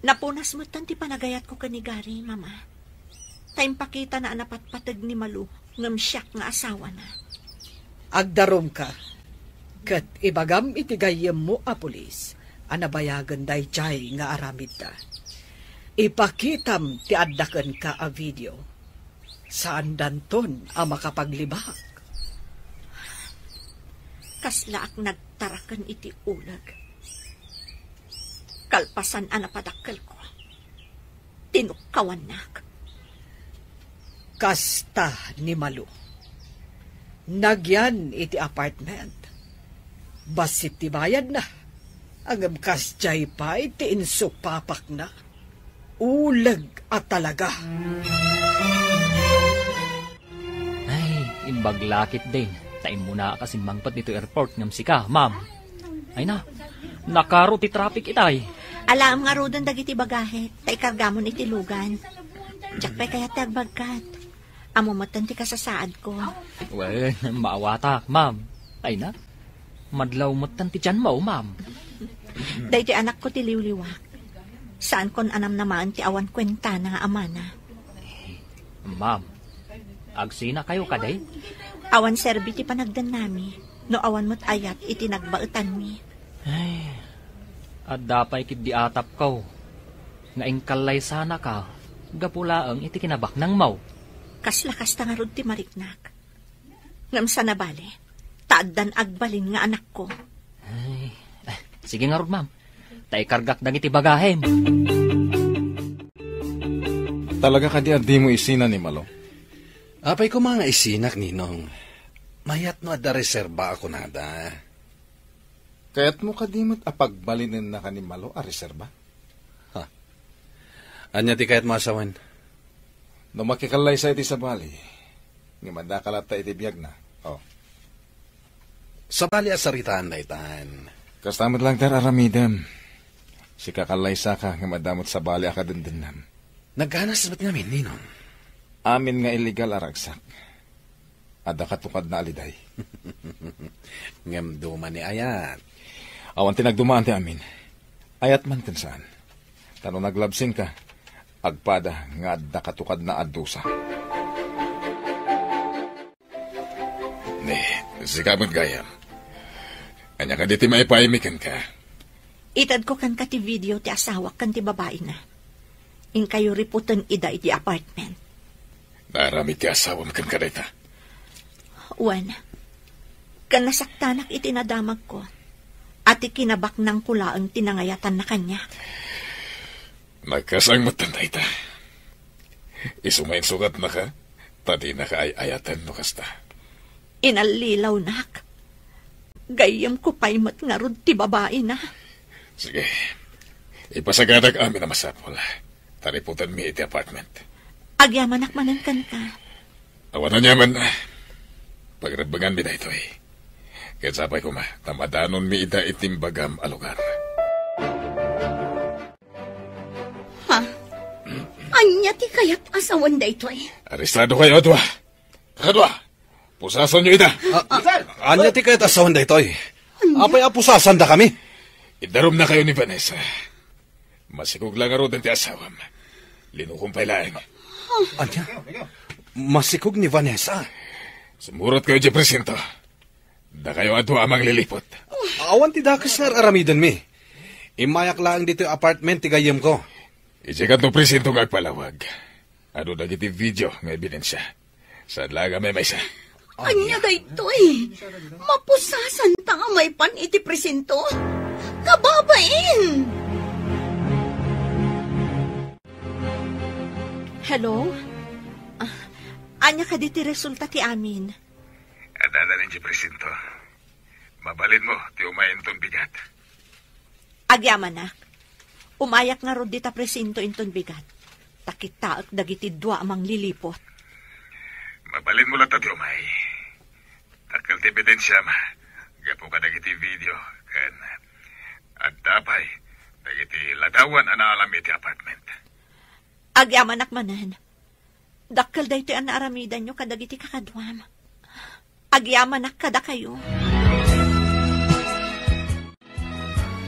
Napunas metten ti panagayatko ken ni Gary, Mama. Ta impakitana a napatpateg ni Malu ngem siak nga asawana. Agdarumka, ket ibagam iti gayyemmo a pulis a nabayagen daydiay nga aramidda. Ipakitam ti adda kenka a video. Saandanton a makapaglibak. Kaslaak nagtaraken iti uleg. Kalpasan a napadakkelko, tinukkawannak. Kasta ni Malu. Nagyan iti apartment. Bassit ti bayadna. Ngem kasdiay pay ti insupapakna. Uleg a talaga. Ay, imbag la ketdin. Ta immuna a simmangpet ditoy airport ngem sika, ma'am. Ay na, nakaro ti traffic itay. Alaem ngaruden dagiti bagahe, ta ikargamon iti lugan. Diak pay kayat ti agbagkat. Ammo metten ti kasasaadko. Wen, maawatak, ma'am. Ay na, madlaw metten ti tianmo, ma'am. Daytoy anakko ti liwliwak. Saankon a namnamaen ti awan kuentana nga amana. Ma'am, agsinakayo kadi? Awan serbi ti panagdennami no awan met ayat iti nagbaetanmi. Ay, adda pay ketdi atapko nga inkallaysanaka gapu laeng iti kinabaknangmo. Kasla kasta ngarud ti mariknak. Ngem saan a bale, ta addan agbalin nga anakko. Ay, eh, sige ngarud, ma'am. Ta ikargak dagiti bagahem. Talaga kadi a dimo isina ni Malo? Apay koma nga isinak, Ninong. Mayat no adda reserba a kunada. Kayatmo kadi met a pagbalinennaka ni Malo a reserba? Ha? Ania ti kayatmo a sawen? No makikallaysa iti sabali, ngem addaka latta iti biagna. Oh. Sabali a saritaan daytan. Kasta met laeng ti ar-aramidem. Sika kallaysaka ngem adda met sabali a kadendennam. Nagganas met ngamin, Ninong. Amin nga illegal a ragsak. Adda katukadna a liday. Ngem duma ni ayat. Awan ti nagdumaan ti amin. Ayat man ken saan. Ta no naglabsingka, agpada nga adda katukadna a dusa. Ne, sika met gayam. Ania kadi ti maipaaymi kenka? Itedko kenka ti video ti asawak ken ti babaina. Inkayo riputen ida iti apartment. Naaramid ti asawam kenka dayta? Wen, ken nasaktanak iti nadamagko, a ti kinabaknangko laeng ti nangayatanna kaniak. Nagkasang metten dayta. Isu nga insukatnaka, ta dinaka ay-ayaten no kasta. Inallilawnak. Gayyemko pay met ngarud ti babaina. Sige. Ipasagadak amin a masapul. Ta riputenmi iti apartment. Agyamanak manen kenka. Awan aniaman. Pagrebbenganmi daytoy. Ket sapay koma, ta madanonmi ida iti imbagam a lugar. Ha? Ania ti kayat a sawen daytoy? Arestado kayo a dua. Kakadua, pusasanyo ida. A-, ania ti kayat a sawen daytoy? Ania? Apay a pusasandakami? Idarumnakayo ni Vanessa. Masikog la ngaruden ti asawam. Linukom pay laeng. Ania? Masikog ni Vanessa? Sumurotkayo idiay presinto. Dakayo a dua a mangliliput. Awan ti dakes nga ar-aramidenmi. Immayak laeng ditoy apartment ti gayyemko. Idiay kanto presinto nga agpalawag. Adu dagiti video nga ebidensia. Saan laeng a maymaysa? Ania daytoy? Mapusasanta a maipan iti presinto? Kababain! Hello? Ah, ania kadi ti resulta ti amin? Adda dayta iti presinto. Mabalinmo ti umay inton bigat. Agyamanak. Umayak ngarud dita presinto inton bigat. Ta kitaek dagiti dua a mangliliput. Mabalinmo latta ti umay. Dakkel ti ebidensiam gapu kadagiti video ken adda pay dagiti ladawan a naalam iti apartment. Agyamanak manen. Dakkel daytoy a naaramidanyo kadagiti kakaduam. Agyamanak kadakayo.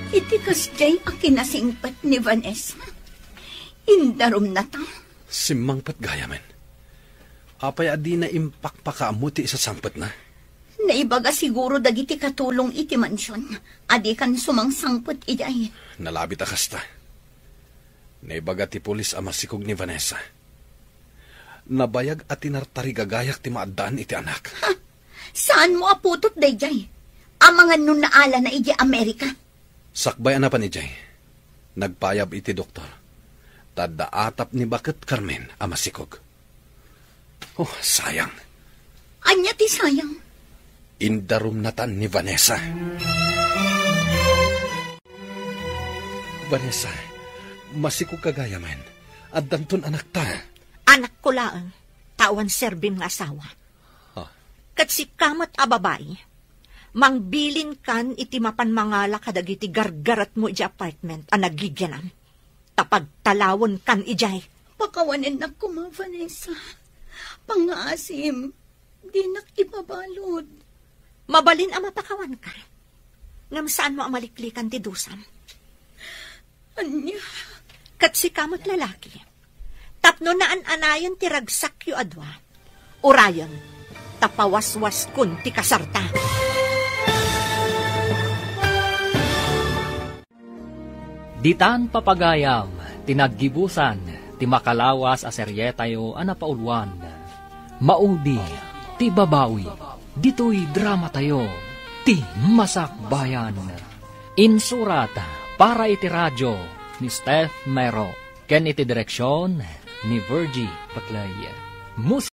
Iti kasdiay a kinasingpet ni Vanessa, indarumnata. Simmangpet gayamen. Apay a dina impakpakaammo ti isasangpetna? Naibaga siguro dagiti katulong iti mansion a dikan sumangsangpet idiay. Nalabit a kasta. Naibaga ti pulis a masikog ni Vanessa. Nabayag a tinartarigagayat ti maaddaan iti anak. Ha? Saanmo a putot daydiay? Amangan no naalana idiay Amerika? Sakbay a napan idiay, nagpayab iti doktor. Ta adda atap ni baket Carmen a masikog. Oh, sayang. Ania ti sayang? Indarumnatan ni Vanessa. Vanessa, masikog ka gayamen. Addanton anakta. Anakko laeng, ta awan serbim nga asawa. Ah. Ket sika met a babai, mangbilinkan iti mapan mangala kadagiti gargaretmo iti apartment a nagigianam. Ta pagtalawenkan idiay. Pakawanennak koma, Vanessa. Pangngaasim, dinak ipabalud. Mabalin a mapakawanka. Ngem saanmo a maliklikan ti dusam. Ania? Ket sika met lalaki. Tapno naan-anayen ti ragsakyo a dua. Urayen, ta pawaswaskon ti kasarta. Ditan papagayam ti naggibusan ti makalawas a serietayo a napauluan, Maudi ti Babawi. Ditoy dramatayo, Ti Masakbayan. Insurat para iti radio ni Steph Mero ken iti direksion ni Virgie Paclay. Mus-